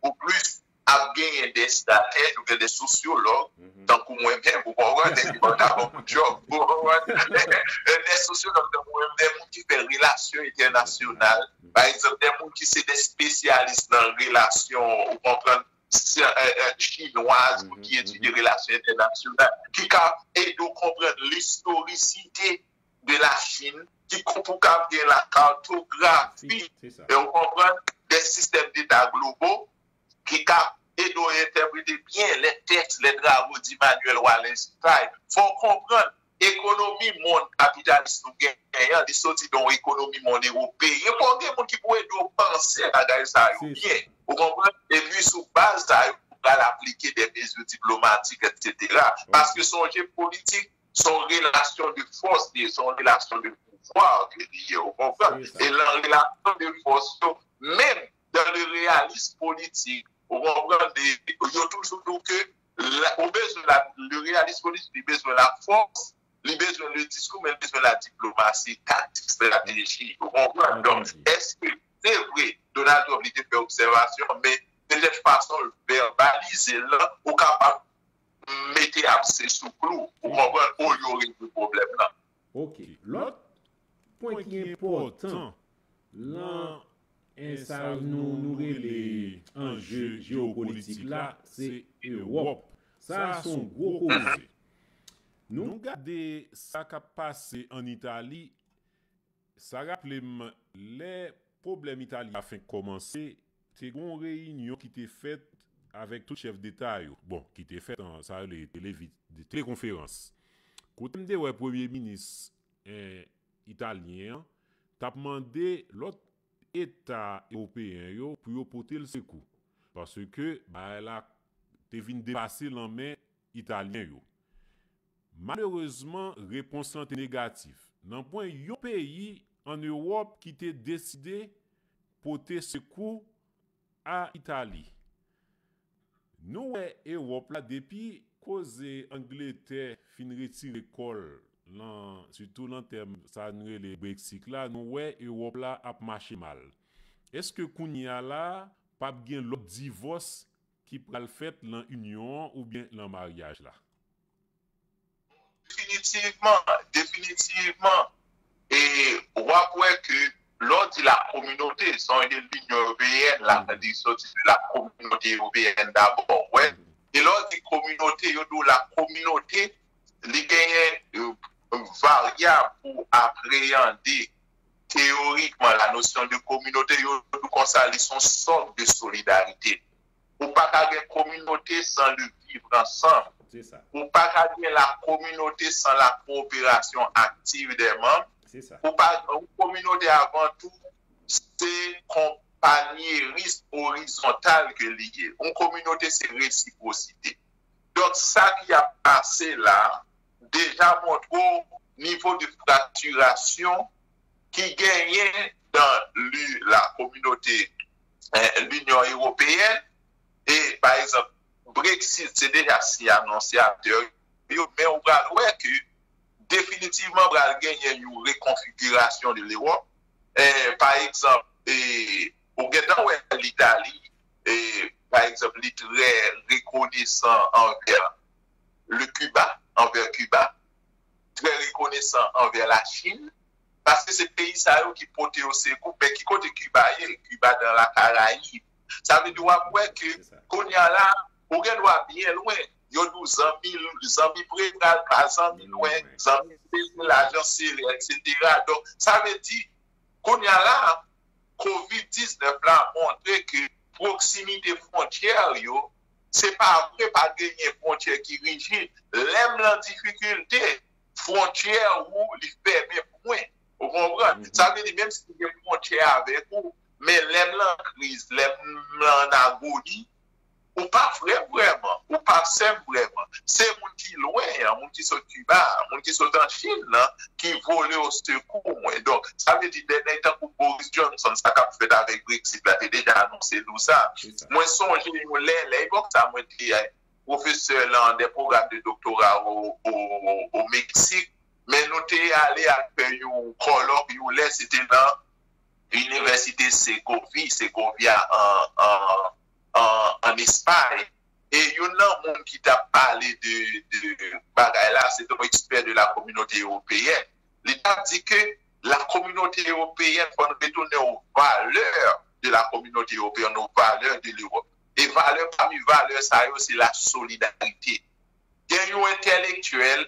Ou plis ap genyen de estratèj oubyen de sosyològ, tankou mwen menm, ou konprann, nèg ki konn ta bon pou djòb, ou konprann, de sosyològ tankou mwen menm, de moun ki fè relasyon entènasyonal, pa egzanp, de moun ki se de espesyalis nan relasyon, ou konprann, chinwaz, moun ki etidye relasyon entènasyonal, ki ka ede w konprann listorisite de Lachin, ki pou ka gen la kartografi, e w konprann, de sistèm deta globo, ki ka ede w entèprete byen lè tèks, lè travo di Manuel Wallenstein. Fò w konprann, ekonomi monn kapitalis nou genyen an, li soti nan yon ekonomi monn ewopeyen. Fò w gen moun ki pou ede w panse bagay sa yo byen. Ou konprann? Epi sou baz sa yo, ou pral aplike de mezi diplomatik, etsetera. Paske sonje politik, se yon relasyon de fòs li ye, se yon relasyon de pouvwa ke li ye, ou konprann? E nan relasyon de fòs yo, menm dans le réalisme politique, ou konprann, yo toujou di w ke ou bezwen la, le réalisme politique, li bezwen la fòs, li bezwen le diskou, men li bezwen la diplomasi, taktik, estrateji, ou konprann? Donk, èske se vre, Donald Trump, li te fè obsèvasyon, men petèt fason l vèbalize l lan, ou kapab mete abse sou klou, ou konprann, olye w rezoud pwoblèm nan. Ok. Lòt pwen ki enpòtan lan sa nou, nou rele anje jewopolitik la, se Ewòp. Sa a se yon gwo koze. Nou gade sa k ap pase ann Itali, sa raple m lè pwoblèm Itali a fenk kòmanse, te gen yon reyinyon ki te fèt avèk tout chèf deta yo. Bon, ki te fèt an, sa yo rele televi-, telekonferans. Kote m te wè premye minis eh, italyen an t ap mande lòt eta ewopeyen yo pou yo pote l sekou. Paske bagay la te vin depase lanmen italyen yo. Malerezman, repons lan te negatif. Nan pwen yon peyi ann Ewòp ki te deside pote sekou a Itali. Nou wè Ewòp la, depi koze Angletè fin retire kò l lan, sitou lan tèm sa n rele Brexit la, nou wè Ewòp la ap mache mal. Èske kounye a la, p ap gen lòt divòs ki pral fèt lan inyon an oubyen lan maryaj la? Definitivman, definitivman. E w ap wè ke Lè w di la kominote, sa w di Linyon Ewopeyèn, la, li soti de la kominote ewopeyèn dabò, wè. E lè w di kominote, yo di w la kominote, li genyen euh, varyab pou apreyande teyorikman la nosyon de kominote, yo di w konsa, li se yon sòk de solidarite. Ou pa ka gen kominote san le vivre ensemble. Ou pa ka gen la kominote san la coopération active des membres. Ou pa, yon kominote avan tou, se konpanyeris orizontal ke li ye. Yon kominote se resiprosite. Donk, sa ki ap pase la, deja montre w nivo de fraktirasyon ki genyen dan li, la kominote eh, Linyon Ewopeyèn. E, pa egzanp, Brexit, se deja si anonsyatè yo, men ou pral wè ke definitivman pral genyen yon rekonfigirasyon de Lewòp. Eh, pa egzanp, eh, ou gentan wè Litali, eh, pa egzanp, li trè rekonesan anvè le Kiba, anvè Kiba, trè rekonesan anvè Lachin, paske se peyi sa yo ki pote yo sekou. Men ki kote Kiba ye? Kiba dans la Caraïbe. Sa vle di w ap wè ke kounye a la, ou gen dwa byen lwen. Yo di w zanmi, zanmi pre pral pa zanmi lwen, zanmi pre lajan sere, etsetera. Donk, sa vle di, kounye a la, kovid diznèf la montre ke pwoksimite fwontyè yo, se pa vre pa genyen fwontyè ki rijid. Lè m lan difikilte, fwontyè ou li fèmen pou mwen. Ou konprann? Sa vle di, menm si m gen fwontyè avèk ou, men lè m lan kriz, lè m lan an agoni, ou pa frè m vrèman, ou pa sè m vrèman. Se moun ki lwen an, moun ki sot Kiba, moun ki sot an Chin nan, ki vole o sekou mwen. Donk, sa vle di, de nèg tankou Boris Johnson, sa k ap fèt avèk Brexit la, te deja anonse nou sa. Mwen sonje yon lè, lè epòk sa, mwen te pwofesè lan de pwogram de doktora o, o, o Meksik, men nou te ale al fè yon kòlòk, yon lè, se te nan Inivèsite Segovia, Segovia an, an, an, an Espay. E youn nan moun ki t ap pale de, de bagay la, se te yon ekspè de la kominote ewopeyèn. Li t ap di ke la kominote ewopeyèn, fò n retounen o valè de la kominote ewopeyèn, o valè de Lewòp. E valè pami valè sa yo, se la solidarite. Gen yon entèlektyèl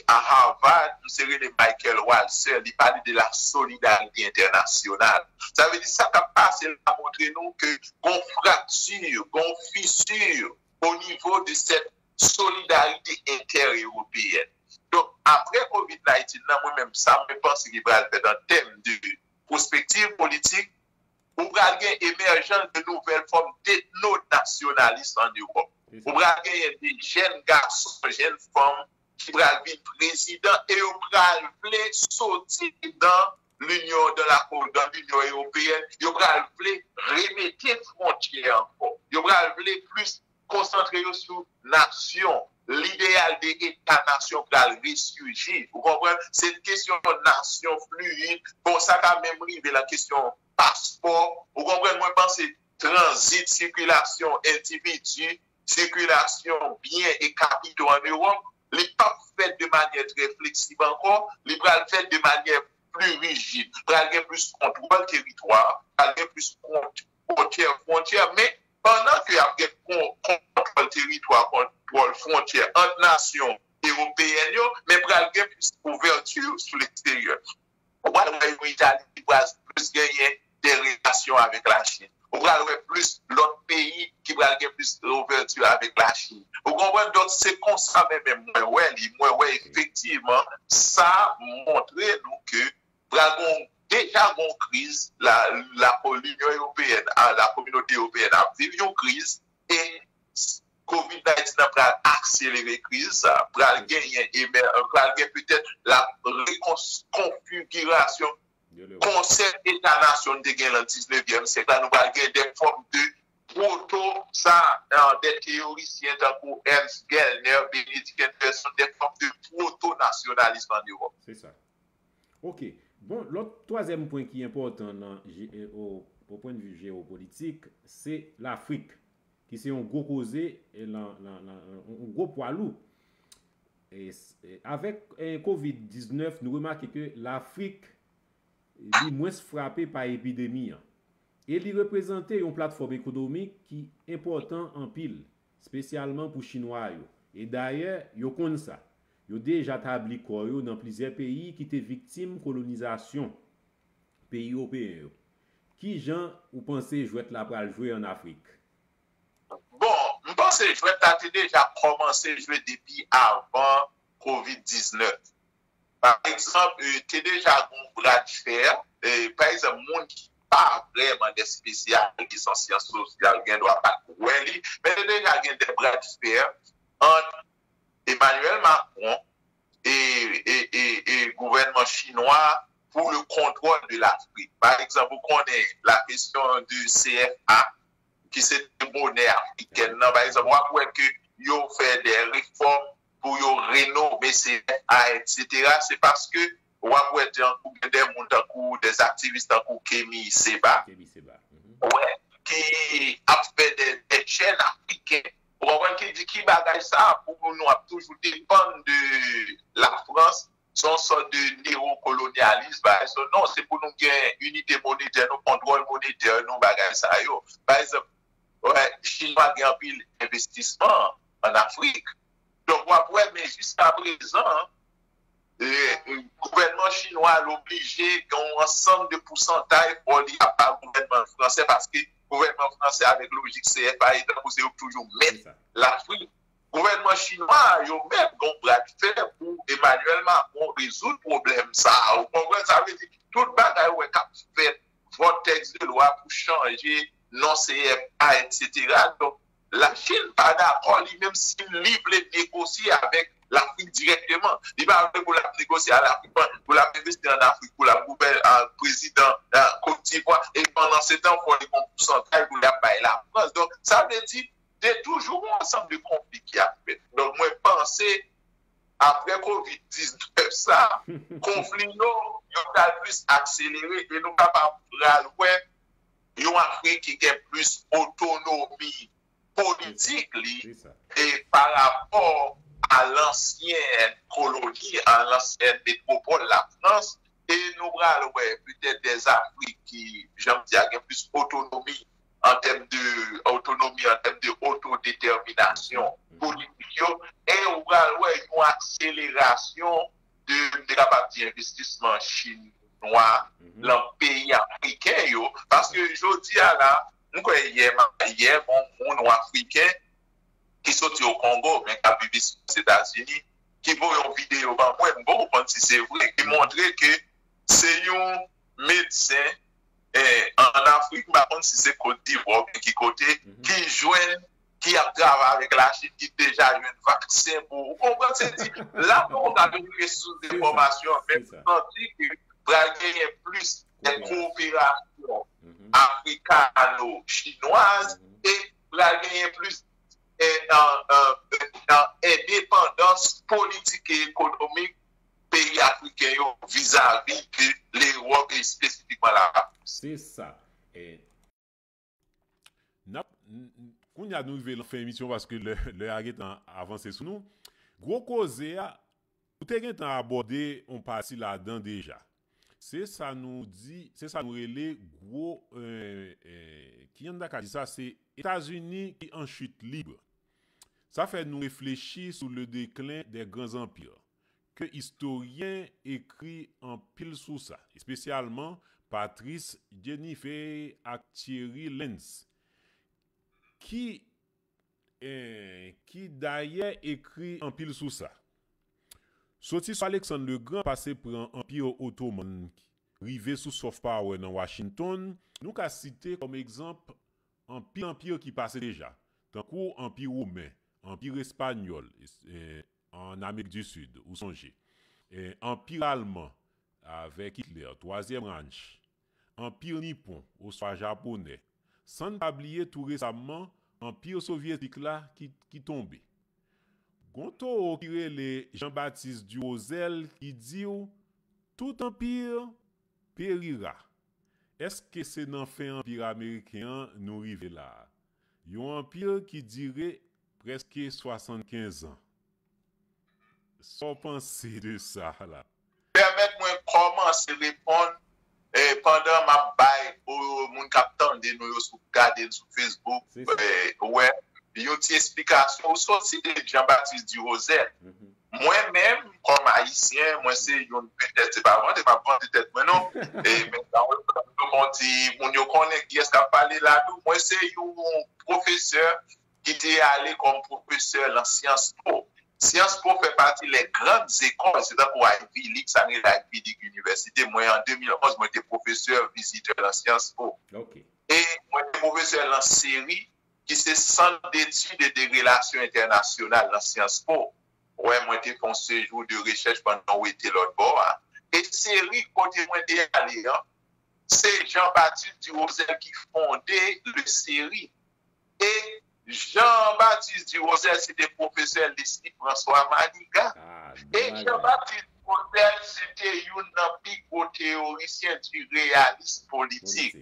a Harvard, misye rele Michael Walzer, li pale de la solidarite entènasyonal. Sa vle di sa k ap pase la montre nou ke gon frakti, gon fisi o nivo de sèt solidarite entè-ewopeyèn. Donk, apre kovid diznèf nan, mwen menm, sa mwen panse ki pral fèt an tèm de pwospektiv politik, ou pral gen emèjans de nouvèl fòm detnonasyonalis an Ewòp. Ou pral genyen de jèn gason, jèn fanm ki pral vin prezidan e yo pral vle soti dan linyon, dan la, dan linyon ewopeyèn, yo pral vle remete fwontyè ankò. Yo pral vle plis konsantre yo sou nasyon. Lideyal de eta nasyon pral resiji. Ou konprann? Se kesyon nasyon fluid. Bon, sa ka menm rive lan kesyon paspò. Ou konprann? Mwen panse tranzit, sikilasyon endividi, sikilasyon byen e kapito an Ewòp, li p ap fèt de manyè trè fleksib ankò, li pral fèt de manyè pli rijid. Pral gen plis kontwòl teritwa, pral gen plis kont-, fwontyè, fwontyè, men pandan ke y ap gen kon-, kontwòl teritwa, kontwòl fwontyè ant nasyon ewopeyèn yo, men pral gen plis ouvèti sou leksteryè. Ou pral wè yon Itali ki pral plis genyen de relasyon avèk Lachin. Ou pral wè plis lòt peyi ki pral gen plis ouvèti avèk Lachin. Ou konprann? Donk, se konsa mwen menm mwen wè li. Mwen wè efektivman sa montre nou ke pral gon, deja gon kriz, la, la, Linyon Ewopeyèn, a, la kominote ewopeyèn ap viv yon kriz, e kovid diznèf lan pral akselere kriz sa, pral genyen, e men, pral gen petèt la rekonfigirasyon konsèp eta nasyon n te gen lan diznevyèm syèk la, nou pral gen de fòm de pwoto, sa, de teyorisyen tankou Ernst Gellner, Benedict Anderson, de fòm de pwoto-nasyonalis an Ewòp. Se sa. Ok. Bon, lòt twazyèm pwen ki enpòtan nan, o, o pwennvi jewopolitik, se Lafrik, ki se yon gwo koze, e, nan, nan, nan, yon gwo pwa lou. E, e, avèk, e, kovid diznèf, nou remake ke Lafrik li mwens frape pa epidemi an. E li reprezante yon platfòm ekonomik ki enpòtan anpil, espesyalman pou Chinwa yo. E dayè, yo konn sa. Yo deja tabli kò yo nan plizyè peyi ki te viktim kolonizasyon peyi ewopeyen yo. Ki jan ou panse jwèt la pral jwe ann Afrik? Bon, m panse jwèt la te deja kòmanse jwe depi avan kovid diznèf. Pa egzanp, te deja gen yon bra de fè, pa egzanp, moun ki pa vrèman de espesyalis an syans sosyal gen dwa pa t wè li, men te deja gen de bra de fè ant Emmanuel Macron e, e, e, e gouvènman chinwa pou le contrôle de l'Afrique. Pa egzanp, ou konnen la question de C F A, ki se te monè afrikèn nan. Pa egzanp, w ap wè ke yo fè de refòm pou yo renome C F A, et cetera. Se paske w ap wè tankou gen de moun tankou de aktivis tankou Kemi Seba, Kemi Seba. Mhm. Wè, ki ap fè de, de chèn afriken. Ou konprann ki di ki bagay sa pou nou ap toujou depann de Lafrans, se yon sòt de neokolonyalis, bagay sa. Non, se pou nou gen inite monetè nou, kontwòl monetè nou, bagay sa yo. Pa egzanp, wè, Chinwa gen anpil envestisman an Afrik. Donk, w ap wè, men jiska prezan, e, e, gouvènman chinwa l oblije gen yon ansanm de pousantay fò li ap ba gouvènman fransè, paske gouvènman fransè avèk lojik C F A e tankou se yo k toujou mèt Lafrik. Gouvènman chinwa a, yo menm gen yon bra de fè pou Emmanuel Macron rezoud pwoblèm sa a. Ou konprann sa? Vle di, tout bagay ou wè k ap fèt, vòt tèks de lwa pou chanje non C F A, et cetera. Donk, Lachin pa dakò, li menm, si li vle negosye avèk Lafrik dirèkteman. Li pa vle pou l ap negosye a Lafrik, pou l ap envesti ann Afrik, pou l ap gouvè, a, prezidan, a, Kot Divwa, e pandan se tan, fò li gen yon pousantay pou l ap bay Lafrans. Donk, sa vle di, te toujou gen yon ansanm de konfli ki ap fèt. Donk, mwen panse, apre kovid diznèf sa, konfli yo, yo pral plis akselere e nou kapab pral wè yon Afrik ki gen plis otonomi politik li e pa rapò a lansyen koloni, a lansyen metwopòl Lafrans, e nou pral wè petèt de Afrik ki, jan m di a, gen plis otonomi an tèm de otonomi, an tèm de otodetèminasyon politik yo, e ou pral wè yon akselerasyon de, m te kapab di, envestisman chinwa lan peyi afriken yo, paske jodi a la, m kwè yè, yè, gon moun ou afriken ki soti o Kongo, men k ap viv isi Ozetazini, ki voye yon videyo ban mwen, m poko konn si se vre, ki montre ke se yon medsen, eh, ann Afrik, m pa konn si se Kot Divwa oubyen ki kote, ki jwenn, ki ap travay avèk Lachin, ki deja jwenn vaksen pou, ou konprann? Se di, la poko ka vin resous enfòmasyon, men m santi ke pral genyen plis de kowoperasyon afrikano-chinwaz e pral genyen plis, eh, eh, eh, endepandans politik e ekonomik peyi afriken yo vizavi de Lewòp e espesifikman Lafrans. Se sa. E n ap, n- n- kounye a nou rive lan fen emisyon paske lè lè a gentan avanse sou nou. Gwo koze a, nou te gentan abòde yon pati ladan deja. Se sa nou di, se sa nou rele gwo, eh, eh, ki anndan ka di sa, se Etazini ki an chit lib. Sa fè nou reflechi sou le déclin des grands empires, ke istoryen ekri anpil sou sa, espesyalman Patrice Jennifer ak Thierry Lenz, ki, eh, ki dayè ekri anpil sou sa. Soti sou Alexandre le Grand, pase pran Anpi Otoman, rive sou soft power nan Washington, nou ka site kòm egzanp anpil anpi ki pase deja, tankou Anpi Women, Anpi Espanyòl, es- eh, ann Amerik di Sid, ou sonje, eh, Anpi Alman avèk Hitler, Twazyèm Reich, Anpi Nipon, oswa Japonè, san n pa bliye tou resamman Anpi Sovyetik la ki, ki tonbe. Gon towo ki rele Jean-Baptiste Durosel ki di w, tout empire périra. Èske se nan fen anpi ameriken an nou rive la a? Yon anpi ki dire prèske swasannkenz an. Sa w panse de sa la? Pèmèt mwen kòmanse reponn eh, pandan m ap bay, o, moun k ap tande nou yo, sou, gade n sou Facebook, eh, wè, yon ti esplikasyon, ou sot site Jean-Baptiste Durosel. Mwen menm, kòm Ayisyen, mwen se youn, petèt, se pa vante, m ap vante tèt mwen non. E, men, sa, nou konn di, moun yo konnen kiyès k ap pale la tou. Mwen se yon pwofesè ki te ale kòm pwofesè lan Sciences Po. Sciences Po fè pati les grandes écoles, se tankou Ivy League, sa n rele Ivy League University. Mwen, an de mil onz, mwen te pwofesè vizitè lan Sciences Po. E mwen te pwofesè lan CERI, ki se Centre d'études et de relations internationales lan Sciences Po. Wè, mwen te fè yon sejou de rechèch pandan w ete lòt bò a. E CERI, kote mwen te ale an, se Jean-Baptiste Durosel ki fonde le CERI. E Jean-Baptiste Durosel se te pwofesè Leslie François Manigat. E Jean-Baptiste Durosel se te youn nan pi gwo teyorisyen di reyalis politik.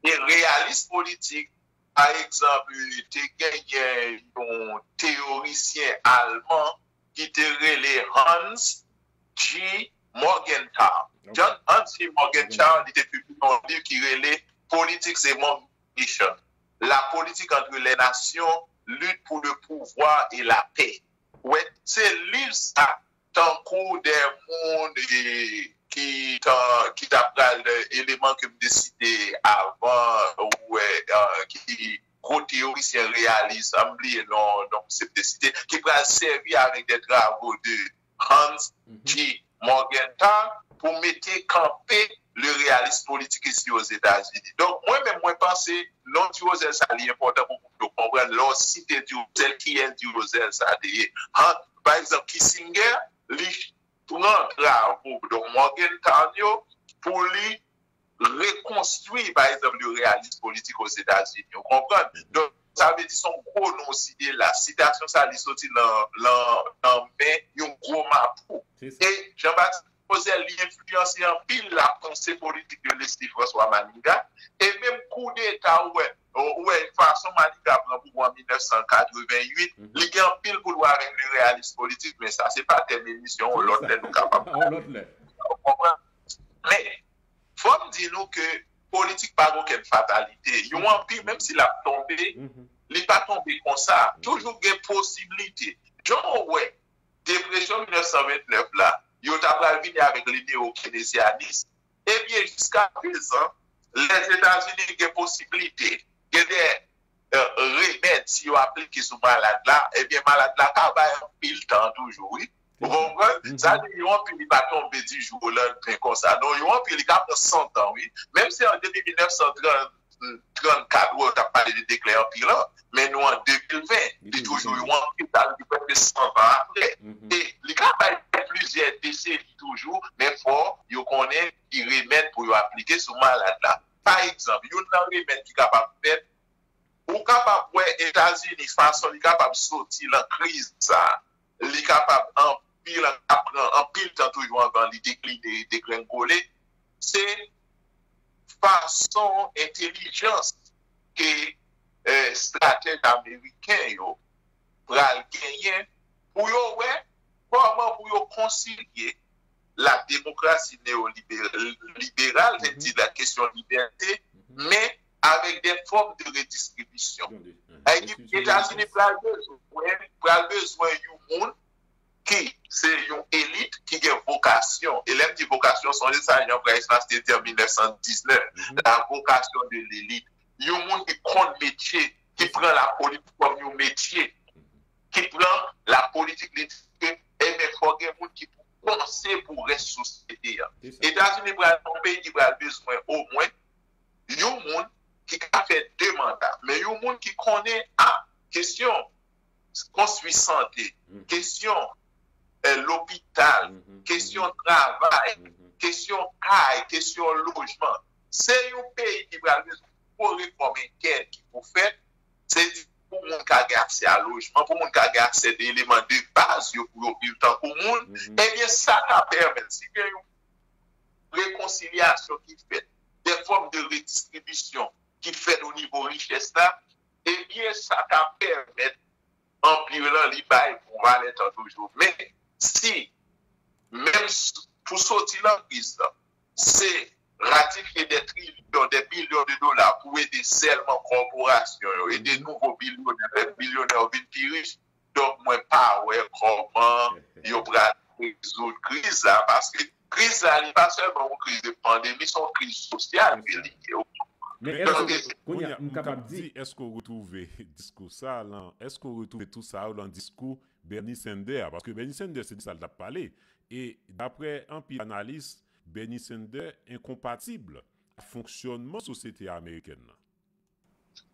E reyalis politik, pa egzanp, te genyen yon teyorisyen alman ki te rele Hans G. Morgenthau. John Hans G. Morgenthau, li te pibliye yon liv ki rele Politics Among Nations, La politique entre les nations, lutte pour le pouvoir et la paix. Wè, se liv sa, tankou de moun, eh, ki ta, ki ta pral, eh, eleman ke m te site avan, ou wè, eh, ki gwo teyorisyen reyalis, m bliye non, non, se m te site, ki pral sèvi avèk de travaux de Hans G. Morgenthau pou mete kanpe le réalisme politique ici aux États-Unis. Donk, mwen menm, mwen panse non Durosel sa li enpòtan pou moun yo konprann lè w site Durosel, kiyès Durosel sa te ye. An, pa egzanp, Kissinger, li pran travaux de Morgenthau yo pou li rekonstwi, pa egzanp, le réalisme politique aux États-Unis. Ou konprann? Donk, sa vle di se yon gwo non w site la. Sitasyon sa, li soti nan, nan, nan men yon gwo mapou. E Jean-Baptiste Durosel, li enfliyanse anpil la panse politik de Leslie François Manigat. E menm koudeta, ou wè, ou wè, fason Manigat pran pouvwa an mil nèf san katreven uit, li gen anpil pou l wè avèk le réalisme politique, men sa, se pa tèm emisyon, yon lòt lè nou kapab pale. Ou konprann? Men, fò m di nou ke politik pa gen okenn fatalite. Yon anpi, menm si l ap tonbe, li pa tonbe konsa. Toujou gen posiblite. Jan w wè, depresyon mil nèf san vennèf la, yo ta pral vini avèk le neo-keynesianisme. Ebyen, jiskaprezan, Lèzetazini gen posiblite, gen de eh, remèd, si yo aplike sou malad la, ebyen, malad la ka bay anpil tan toujou, wi. Ou konprann? Sa di, yon anpi li pa tonbe di jou o landemen konsa. Non, yon anpi li ka pran san tan, wi. Menm si an depi mil nèf san trant, trannkat, wè, yo t ap pale de deklè anpi lan, men nou an de mil ven, li toujou yon anpi, sa vle di prèske san an apre. E li ka bay plizyè deseni toujou, men fò yo konnen ki remèd pou yo aplike sou malad la. Pa egzanp, youn nan remèd ki kapab fèt, ou kapab wè Etazini, fason li kapab soti lan kriz sa, li kapab anpil, pran anpil tan toujou anvan li dekline, degrengole, se fason entelijans ke eh, estratèj ameriken yo pral genyen pou yo wè kòman pou yo konsilye la demokrasi neyoliberal, vle di la kesyon libète, men avèk de fòm de redistribisyon. Etazini pral bezwen, pral bezwen yon moun ki se yon elit ki gen vokasyon. E lè m di vokasyon, sonje sa Jean Price Mars te di an mil nèf san diznèf, la vocation de l'élite. Yon moun ki konn metye, ki pran la politik kòm yon metye, ki pran la politik, li di ke, ebyen, fò gen moun ki pou panse pou rès sosyete a. Etazini pral yon peyi ki pral bezwen omwen yon moun ki ka fè de manda, men yon moun ki konnen, a, kesyon konstwi sante, kesyon eh, lopital, kesyon travay, kesyon kay, kesyon lojman. Se yon peyi ki pral bezwen gwo refòm entèn ki pou fèt, se di pou moun ka gen aksè a lojman, pou moun ka gen aksè de eleman de baz yo pou yo viv tankou moun, ebyen sa ka pèmèt, si gen yon rekonsilyasyon ki fèt, de fòm de redistribisyon ki fèt o nivo richès la, ebyen sa ka pèmèt anpi lan li bay bon valè tan toujou. Men, si, menm s- pou soti lan kriz lan, se ratifye dè trilyon, dè bilyon de dola pou ede sèlman kòporasyon yo, ede nouvo bilyonè, fè bilyonè yo vin pi rich. Donk, mwen pa wè kòman yo pral rezoud kriz la, paske kriz la, li pa sèlman yon kriz de pandemi, se yon kriz sosyal ke li ye. Men èske, kounye a, m kapab di, èske w retwouve diskou sa lan, èske w retwouve tout sa yo lan diskou Bernie Sanders a? Paske Bernie Sanders, se de sa l t ap pale. E daprè anpil analis, Bernie Sanders enkonpatib ak fonksyònman sosyete amerikèn nan.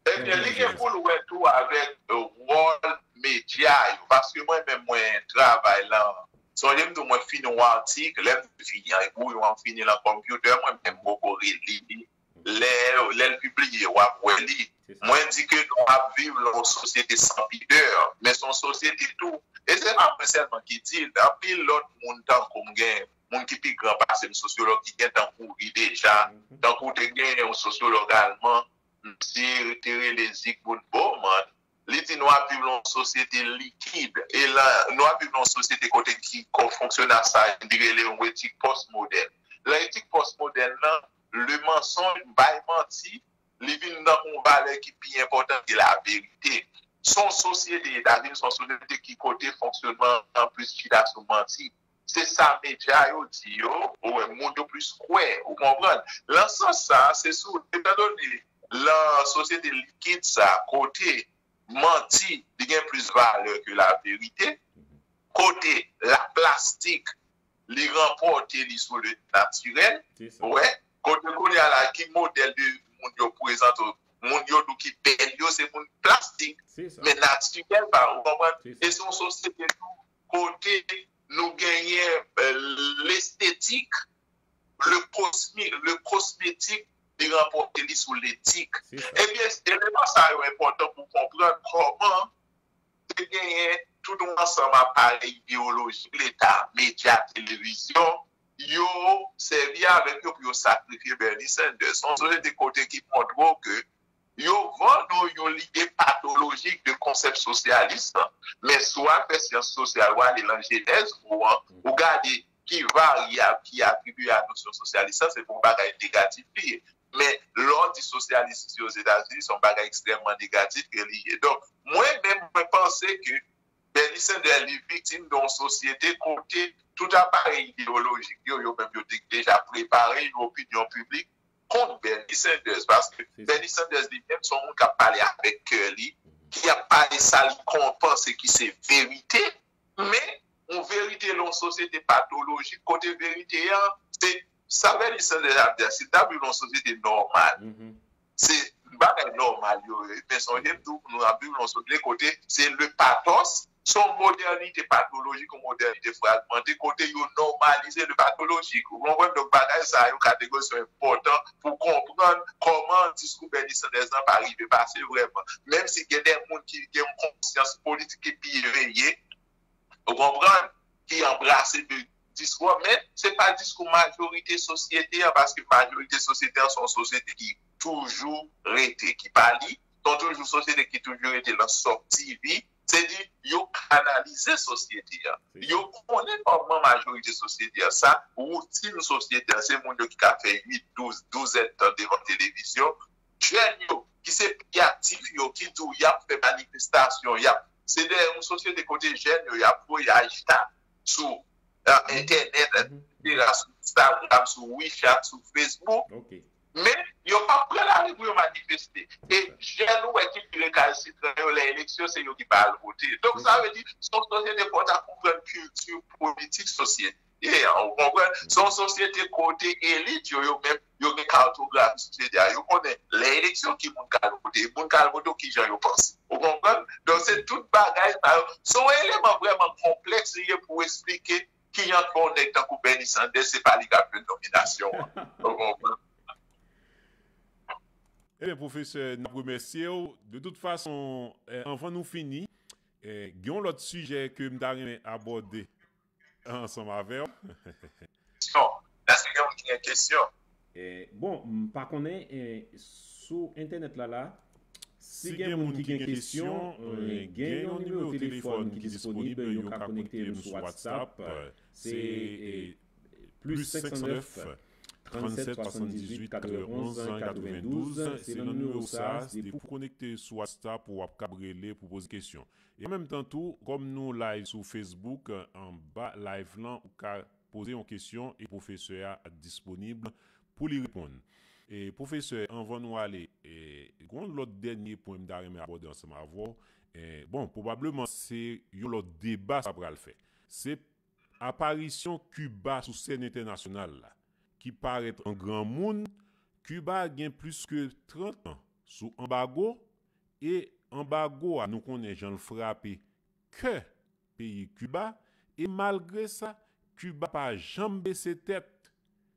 Ebyen, li gen pou l wè tou avèk wòl medya yo. Paske mwen menm, mwen travay lan. Sonje m di w mwen fini yon atik, lè m fini an, ou yo an fini lan konpyitè, mwen menm m poko reli li. Lè, lè l pibliye, w ap wè li. Mwen di ke nou ap viv lan yon sosyete san pidè, men se yon sosyete tou. E se pa mwen sèlman ki di l, anpil lòt moun tankou m gen, moun ki pi gran pase m, sosyològ ki gentan mouri deja, tankou te gen yon sosyològ alman, misye te rele Zygmunt Bauman, li di nou ap viv lan yon sosyete likid. E la, nou ap viv lan yon sosyete kote ki, ki fonksyone ak sa li rele yon etik pòstmodèn. Lan etik pòstmodèn nan, le mensonge, bay manti, li vin nan yon valè ki pi enpòtan ke laverite. Se yon sosyete, Etazini se yon sosyete ki kote fonksyònman an plis chita sou manti. Se sa medya yo di yo, ou wè, moun yo plis kwè, ou konprann? Lan sans sa, se sou, etandone lan sosyete likid sa, kote manti, li gen plis valè ke laverite, kote la plastik, li ranpòte li sou le natirèl, ou wè, kote kounye a la, ki modèl de moun yo prezante, moun yo di w ki bèl yo, se moun plastik, men natirèl pa, ou konprann? E se yon sosyete tou, kote nou genyen lestetik, le kosmi, le kosmetik, li ranpòte li sou letik. Ebyen, eleman sa yo enpòtan pou konprann kòman te genyen tout yon ansanm aparèy ideyolojik Leta, medya, televizyon, yo sèvi avèk yo pou yo sakrifye Bernie Sanders. Se yon sosyete kote ki montre w ke yo vann ou yon lide patolojik de konsèp sosyalis lan. Men si w al fè syans sosyal, w ale lan jenèz mo an, ou gade ki varyab ki atribiye a nosyon sosyalis lan, se pa yon bagay negatif li ye. Men lè w di sosyalis isi Ozetazini, se yon bagay ekstrèmman negatif ke li ye. Donk, mwen menm, mwen panse ke Bernie Sanders, li viktim de yon sosyete kote tout aparèy ideyolojik yo, yo menm yo te deja prepare yon opinyon piblik kont Bernie Sanders. Paske Bernie Sanders li menm se yon moun k ap pale avèk kè li, ki ap pale sa li kon panse ki se verite, men yon verite lan yon sosyete patolojik, kote verite an, se sa Bernie Sanders ap di a, si n ta viv lan yon sosyete nòmal, se bagay nòmal yo ye. Men sonje m di w, nou ap viv lan yon sosyete kote se le pathos, se yon modènite patolojik, yon modènite fragmante, kote yo nòmalize le patolojik. Ou konprann? Donk, bagay sa yo, kategori sa yo enpòtan pou konprann kòman diskou Bernie Sanders lan pa rive pase vrèman. Menm si gen de moun ki gen yon konsyans politik ki pi eveye, ou konprann, ki anbrase de diskou an, men se pa diskou majorite sosyete an, paske majorite sosyete an se yon sosyete ki toujou rete, ki pa li, se yon toujou sosyete ki toujou rete lan sòptivi, se di yo kanalize sosyete an. Yo konnen kòman majorite sosyete an, sa, woutin sosyete an, se moun yo ki ka fè uit, douz, douz èdtan devan televizyon, jèn yo, ki se pi aktif yo, ki di w y ap fè manifestasyon, y ap. Se de yon sosyete kote jèn yo, y ap voye ajita sou entènèt, etsetera, sou Instagram, sou WeChat, sou Facebook. Men, yo p ap pran lari pou yo manifeste. E jèn ou wè ki pi rekalsitran yo lè eleksyon, se yo ki pa al vote. Donk, sa vle di, se yon sosyete fò w ta konprann kilti politik sosyete. Ye, ou konprann? Se yon sosyete kote elit yo, yo menm, yo gen kartografi sosyete a. Yo konnen lè eleksyon ki moun k al vote, e moun k al vote yo kijan yo panse. Ou konprann? Donk se tout bagay sa yo. Se yon eleman vrèman konplèks li ye pou w eksplike kijan fè yon nèg tankou Bernie Sanders se pa li k ap jwenn nominasyon an. Ou konprann? Ebyen, pwofesè, n ap remèsye w. De tout fason, anvan nou fini, gen yon lòt sijè ke m ta renmen abòde ansanm avè w. Kesyon. Èske gen moun ki gen kesyon? Bon, m pa konnen, sou entènèt la la, si gen moun ki gen kesyon, gen yon nimewo telefòn ki disponib, yo ka konekte nou sou WhatsApp. Se plis senk san nèf, trannsèt swasanndizuit katrevenonz katrevendouz. Se nan nimewo sa a, se depi w konekte sou WhatsApp ou w ap kab rele pou poze kesyon. E an menm tan tou, kòm nou live sou Facebook, anba live lan, ou ka poze yon kesyon e pwofesè a disponib pou li reponn. E pwofesè, anvan nou ale, e, gen yon lòt dènye pwen m ta renmen abòde ansanm avè w. E, bon, pwobableman, se yon lòt deba sa pral fè. Se aparisyon Kiba sou sèn entènasyonal la, ki parèt an granmoun. Kiba gen plis ke trant an sou anbago, e anbago a, nou konnen jan l frape kè peyi Kiba, e malgre sa, Kiba pa janm bese tèt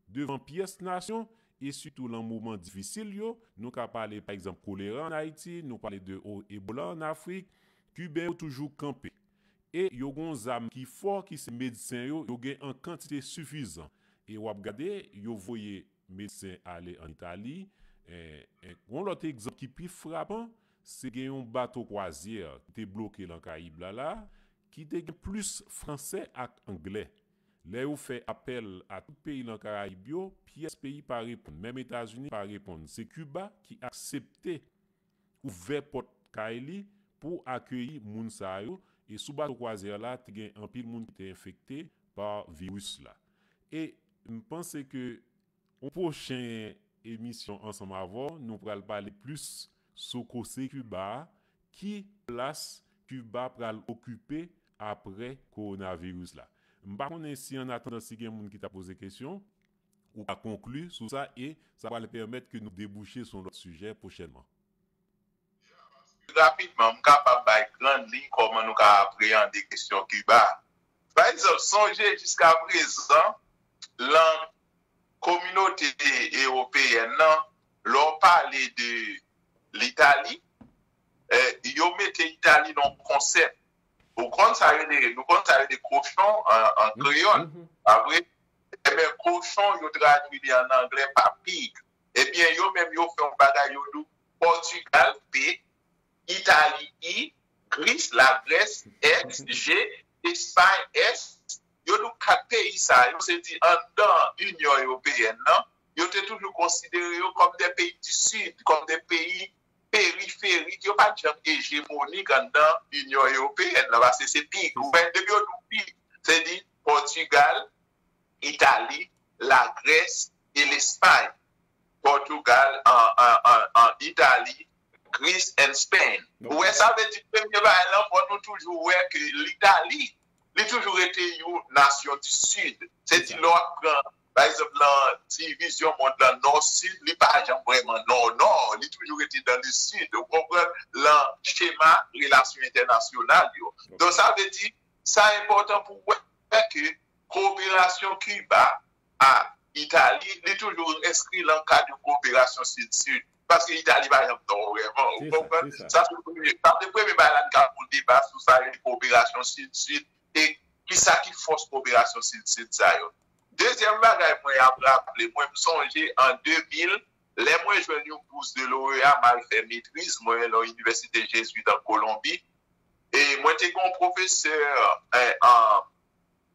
devan pyès nasyon, e sitou lan moman difisil yo, nou ka pale, pa egzanp, kolera ann Ayiti, nou pale de o-, Ebola ann Afrik, Kiben yo toujou kanpe. E yo gen yon zam ki fò, ki se medsen yo, yo gen an kantite sifizan. E w ap gade, yo voye medsen ale ann Itali. E, e, yon lòt egzanp ki pi frapan, se gen yon bato kwazyè ki te bloke lan Karayib la, la, ki te gen plis fransè ak anglè. Lè yo fè apèl a tout peyi lan Karayib yo, pyès peyi pa reponn. Menm Etazini pa reponn. Se Kiba ki aksepte ouvè pòt kay li pou akeyi moun sa yo. E sou bato kwazyè la, te gen anpil moun ki te enfekte pa viris la. E m panse ke yon pwochen emisyon ansanm avè w, nou pral pale plis sou koze Kiba a, ki plas Kiba pral okipe apre kowonaviris la. M pa konnen si annatandan si gen moun ki ta poze kesyon, ou ka konkli sou sa e sa pral pèmèt ke nou debouche sou yon lòt sijè pwochènman. Rapidman, m kapab bay grann liy kòman nou ka apreyande kesyon Kiba. Pa egzanp, sonje jiska prezan, lan kominote ewopeyèn nan, lè w pale de Litali, eh, yo mete Itali nan yon konsèp. Ou konn sa yo rele, nou konn sa yo rele kochon an, an kreyòl, pa vre? Ebyen, kochon, yo tradui li an anglè pa pig. Ebyen, yo menm, yo fè yon bagay, yo di w Pòtigal, P, Itali, I, Gris, Lagrès, S, G, Espay, S. Yo di w kat peyi sa yo, se di anndan Inyon Ewopeyèn nan, yo te toujou konsidere yo kòm de peyi di Sid, kòm de peyi periferik, yo pa t janm ejemonik anndan Inyon Ewopeyèn nan, paske se pig. Ou wè, depi yo di w pig, se di Pòtigal, Itali, Lagrès e Lespay. Pòtigal, an, an, an, an Itali, Greece and Spain. Ou wè, sa vle di premye bagay lan, fò nou toujou wè ke Litali, li toujou rete yon nasyon di Sid. Se di lè w ap pran, pa egzanp, lan divizyon mond lan nò-sid, li pa janm vrèman nò-nò, li toujou rete dan le sid. Ou konprann? Lan chema relasyon entènasyonal yo. Donk, sa vle di, sa enpòtan pou w wè ke koperasyon Kiba a Itali, li toujou enskri lan kad yon koperasyon sid-sid. Paske Itali pa janm nò vrèman, ou konprann? Sa se premye, sa se premye bagay la n ka fè yon deba sou sa yo rele koperasyon sid-sid e kisa ki fòs koperasyon sid-sid sa yo. Dezyèm bagay mwen ap raple, mwen m sonje an de mil, lè mwen jwenn yon bous de l'O E A, m al fè metriz mwen lan yon inivèsite jezwit an Kolonbi. E mwen te gen yon pwofesè, eh, an,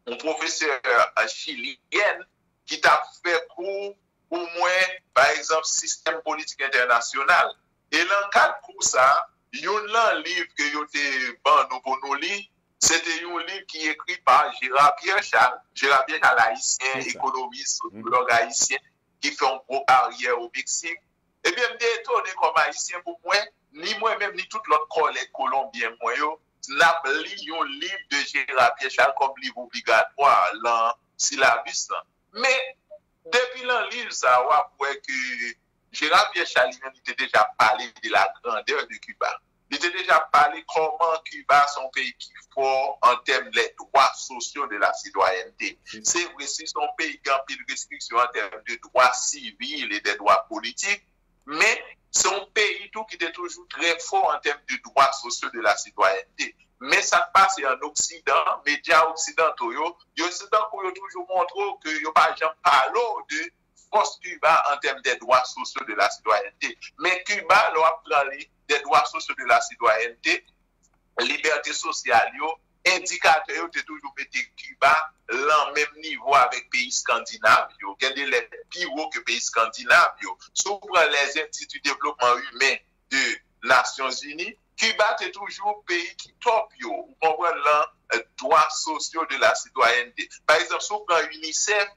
yon pwofesè, eh, chilyèn ki t ap fè kou pou mwen, pa egzanp, sistèm politik entènasyonal. E lan kad kou sa, youn lan liv ke yo te ban nou pou nou li, se te yon liv ki ekri pa Gérard Pierre Charles. Gérard Pierre Charles, ayisyen, ekonomis, sosyològ ayisyen, ki fè yon gwo karyè o Meksik. Ebyen, m te etone kòm Ayisyen pou mwen, ni mwen menm, ni tout lòt kòlèg kolonbyen mwen yo, n ap li yon liv de Gérard Pierre Charles kòm liv obligatwa lan silabis lan. Men, depi lan liv sa a, w ap wè ke Gérard Pierre Charles li menm, li te deja pale de la grandeur de Cuba. Li te deja pale kòman Kiba se yon peyi ki fò an tèm les droits sociaux de la citoyenneté. Se vre, si se yon peyi ki gen anpil restriksyon an tèm de dwa sivil e de dwa politik, men se yon peyi tou ki te toujou trè fò an tèm de droits sociaux de la citoyenneté. Men sa k pase an Oksidan, medya oksidanto yo, yo se tankou yo toujou montre w ke yo pa janm pale w de fòs Kiba an tèm de droits sociaux de la citoyenneté. Men Kiba, lè w ap pran li, de droits sociaux de la citoyenneté, libète sosyal yo, endikatè yo te toujou mete Kiba lan menm nivo avèk peyi Eskandinav yo, gen de lè pi wo ke peyi Eskandinav yo. Si w pran les Indices du Développement Humain de Nasyonzini, Kiba te toujou peyi ki top yo, ou konprann, lan dwa sosyo de la sitwayènte. Pa egzanp, si w pran UNICEF,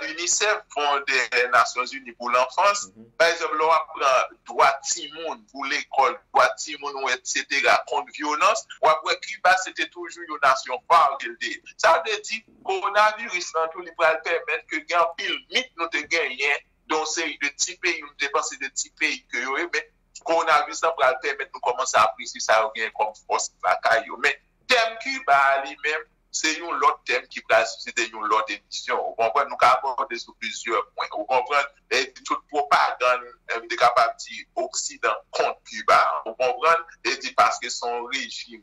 UNICEF, Fon de Nasyonzini pou Lanfans, pa egzanp, lè w ap pran dwa timoun pou lekòl, dwa timoun ou etsetera, kont vyolans, w ap wè Kiba se te toujou yon nasyon fa ke l te ye. Sa vle di, kowonaviris lan tou, li pral pèmèt ke gen anpil mit nou te genyen de yon seri de ti peyi, nou te panse de ti peyi ke yo ye, men kowonaviris lan pral pèmèt nou kòmanse apresye sa yo genyen kòm fòs lakay yo. Men tèm Kiba a li menm, se yon lòt tèm ki pral sisite yon lòt emisyon. Ou konprann? Nou ka abòde sou plizyè pwen. Ou konprann? E di tout pwopagann, m te kapab di, Oksidan kont Kiba. Ou konprann? E di paske se yon rejim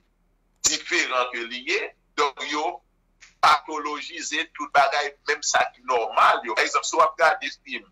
diferan ke li ye. Donk, yo patolojize tout bagay, menm sa ki nòmal yo. Pa egzanp, si w ap gade fim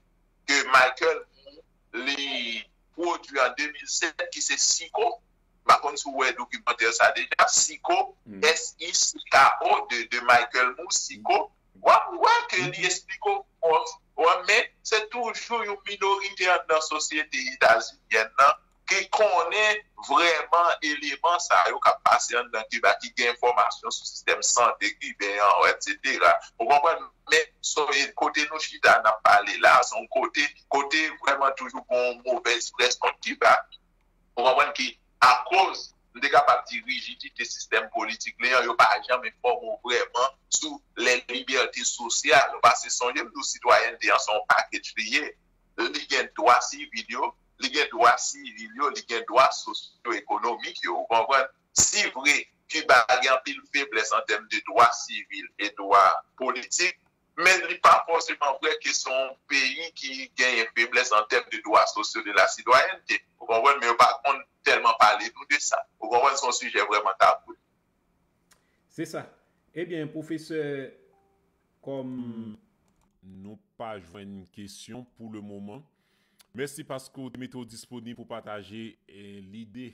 ke Michael Moore li pwodui an de mil sèt, ki se Siko, m pa konn si w wè dokimantè sa deja, Siko, S I C K O, de, de Michael Moore, Siko, w ap wè ke li esplike w, w ap, men se toujou yon minorite anndan sosyete etazinyèn nan ki konnen vrèman eleman sa yo k ap pase anndan Kiba, ki gen enfòmasyon sou sistèm sante kiben an, etsetera. Ou konprann? Men, se yon kote nou chita, n ap pale la, se yon kote, kote vrèman toujou gen yon movèz près kont Kiba. Ou konprann? Ki, akoz, m te kapab di, rijidite sistèm politik li an, yo pa janm enfòme w vrèman sou lè libète sosyal. Paske sonje m di w, sitwayènte an se yon pakèt li ye. Li gen dwa sivil yo, li gen dwa sivil yo, li gen dwa sosyo-ekonomik yo, ou konprann? Si vre, Kiba gen anpil feblès an tèm de dwa sivil e dwa politik, men li pa fòseman vre ke se yon peyi ki genyen feblès an tèm de dwa sosyo de la sitwayènte. Ou konprann? Men yo pa konn tèlman pale nou de sa. Ou konprann? Se yon sijè vrèman tabou. Se sa. Ebyen, pwofesè, kòm nou pa jwenn kesyon pou le moman, mèsi paske w te mete w disponib pou pataje eh, lide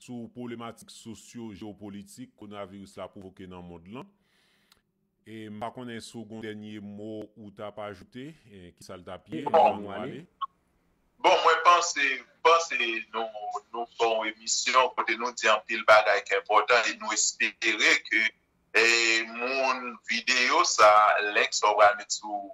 sou pwoblematik sosyo-jewopolitik kowonaviris la pwovoke nan mond lan. E m pa konnen si w gen yon dènye mo ou t ap ajoute, eh, kisa l t ap ye, anvan nou ale. Bon, mwen panse, panse nou, nou fè yon emisyon kote nou di anpil bagay ki enpòtan e nou espere ke e moun videyo sa, link sa w pral met sou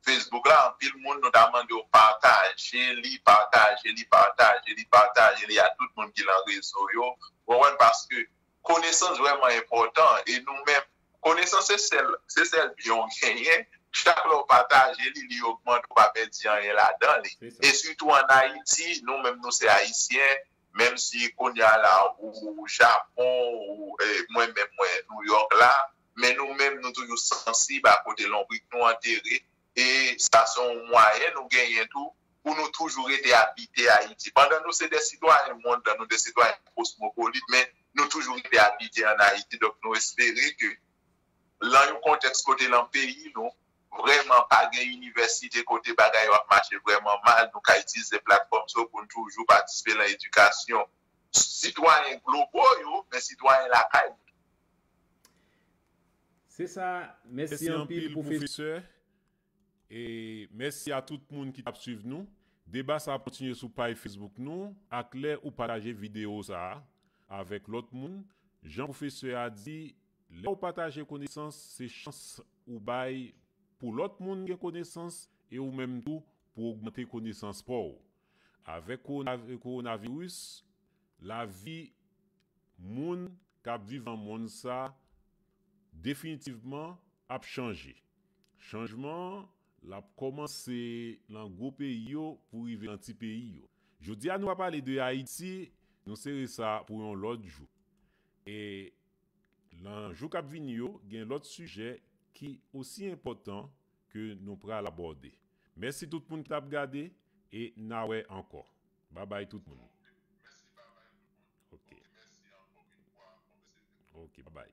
Facebook la, anpil moun nou ta mande w pataje li, pataje li, pataje li, pataje li a tout moun ki lan rezo yo. Ou konprann? Paske konesans vrèman enpòtan e nou menm, konesans se sèl, se sèl byen w genyen. Chak lè w pataje li, li ogmante, ou pa pèdi anyen ladan li. E sitou ann Ayiti, nou menm nou se Ayisyen, menm si kounye a la ou Japon, ou eh, mwen menm mwen New York la, men nou menm nou toujou sansib a kote lonbrik nou antere, e sa se yon mwayen nou genyen tou pou nou toujou rete abite Ayiti. Pandan nou se de sitwayen mond lan, nou de sitwayen kosmopolit, men nou toujou rete abite ann Ayiti. Donk nou espere ke lan yon kontèks kote lan peyi nou, vrèman pa gen inivèsite kote bagay yo ap mache vrèman mal, nou ka itilize platfòm sa yo pou n toujou patisipe lan edikasyon sitwayen globo yo, men sitwayen lakay nou tou. Se sa, mèsi anpil pwofesè. E mèsi a tout moun ki t ap swiv nou. Deba sa ap kontinye sou paj Facebook nou ak lè ou pataje videyo sa a avèk lòt moun. Jan pwofesè a di, lè w pataje konesans, se chans ou bay pou lòt moun gen konesans e ou menm tou pou ogmante konesans pa w. Avèk kowonaviris, lavi moun k ap viv nan mond sa definitivman ap chanje. Chanjman an, l ap kòmanse nan gwo peyi yo pou rive nan ti peyi yo. Jodi a nou pa pale de Ayiti, nou sere sa pou yon lòt jou. E nan jou k ap vini yo, gen lòt sijè ki osi enpòtan ke nou pral abòde. Mèsi tout moun ki t ap gade e n a wè ankò. Babay tout moun. Ok. Ok, babay.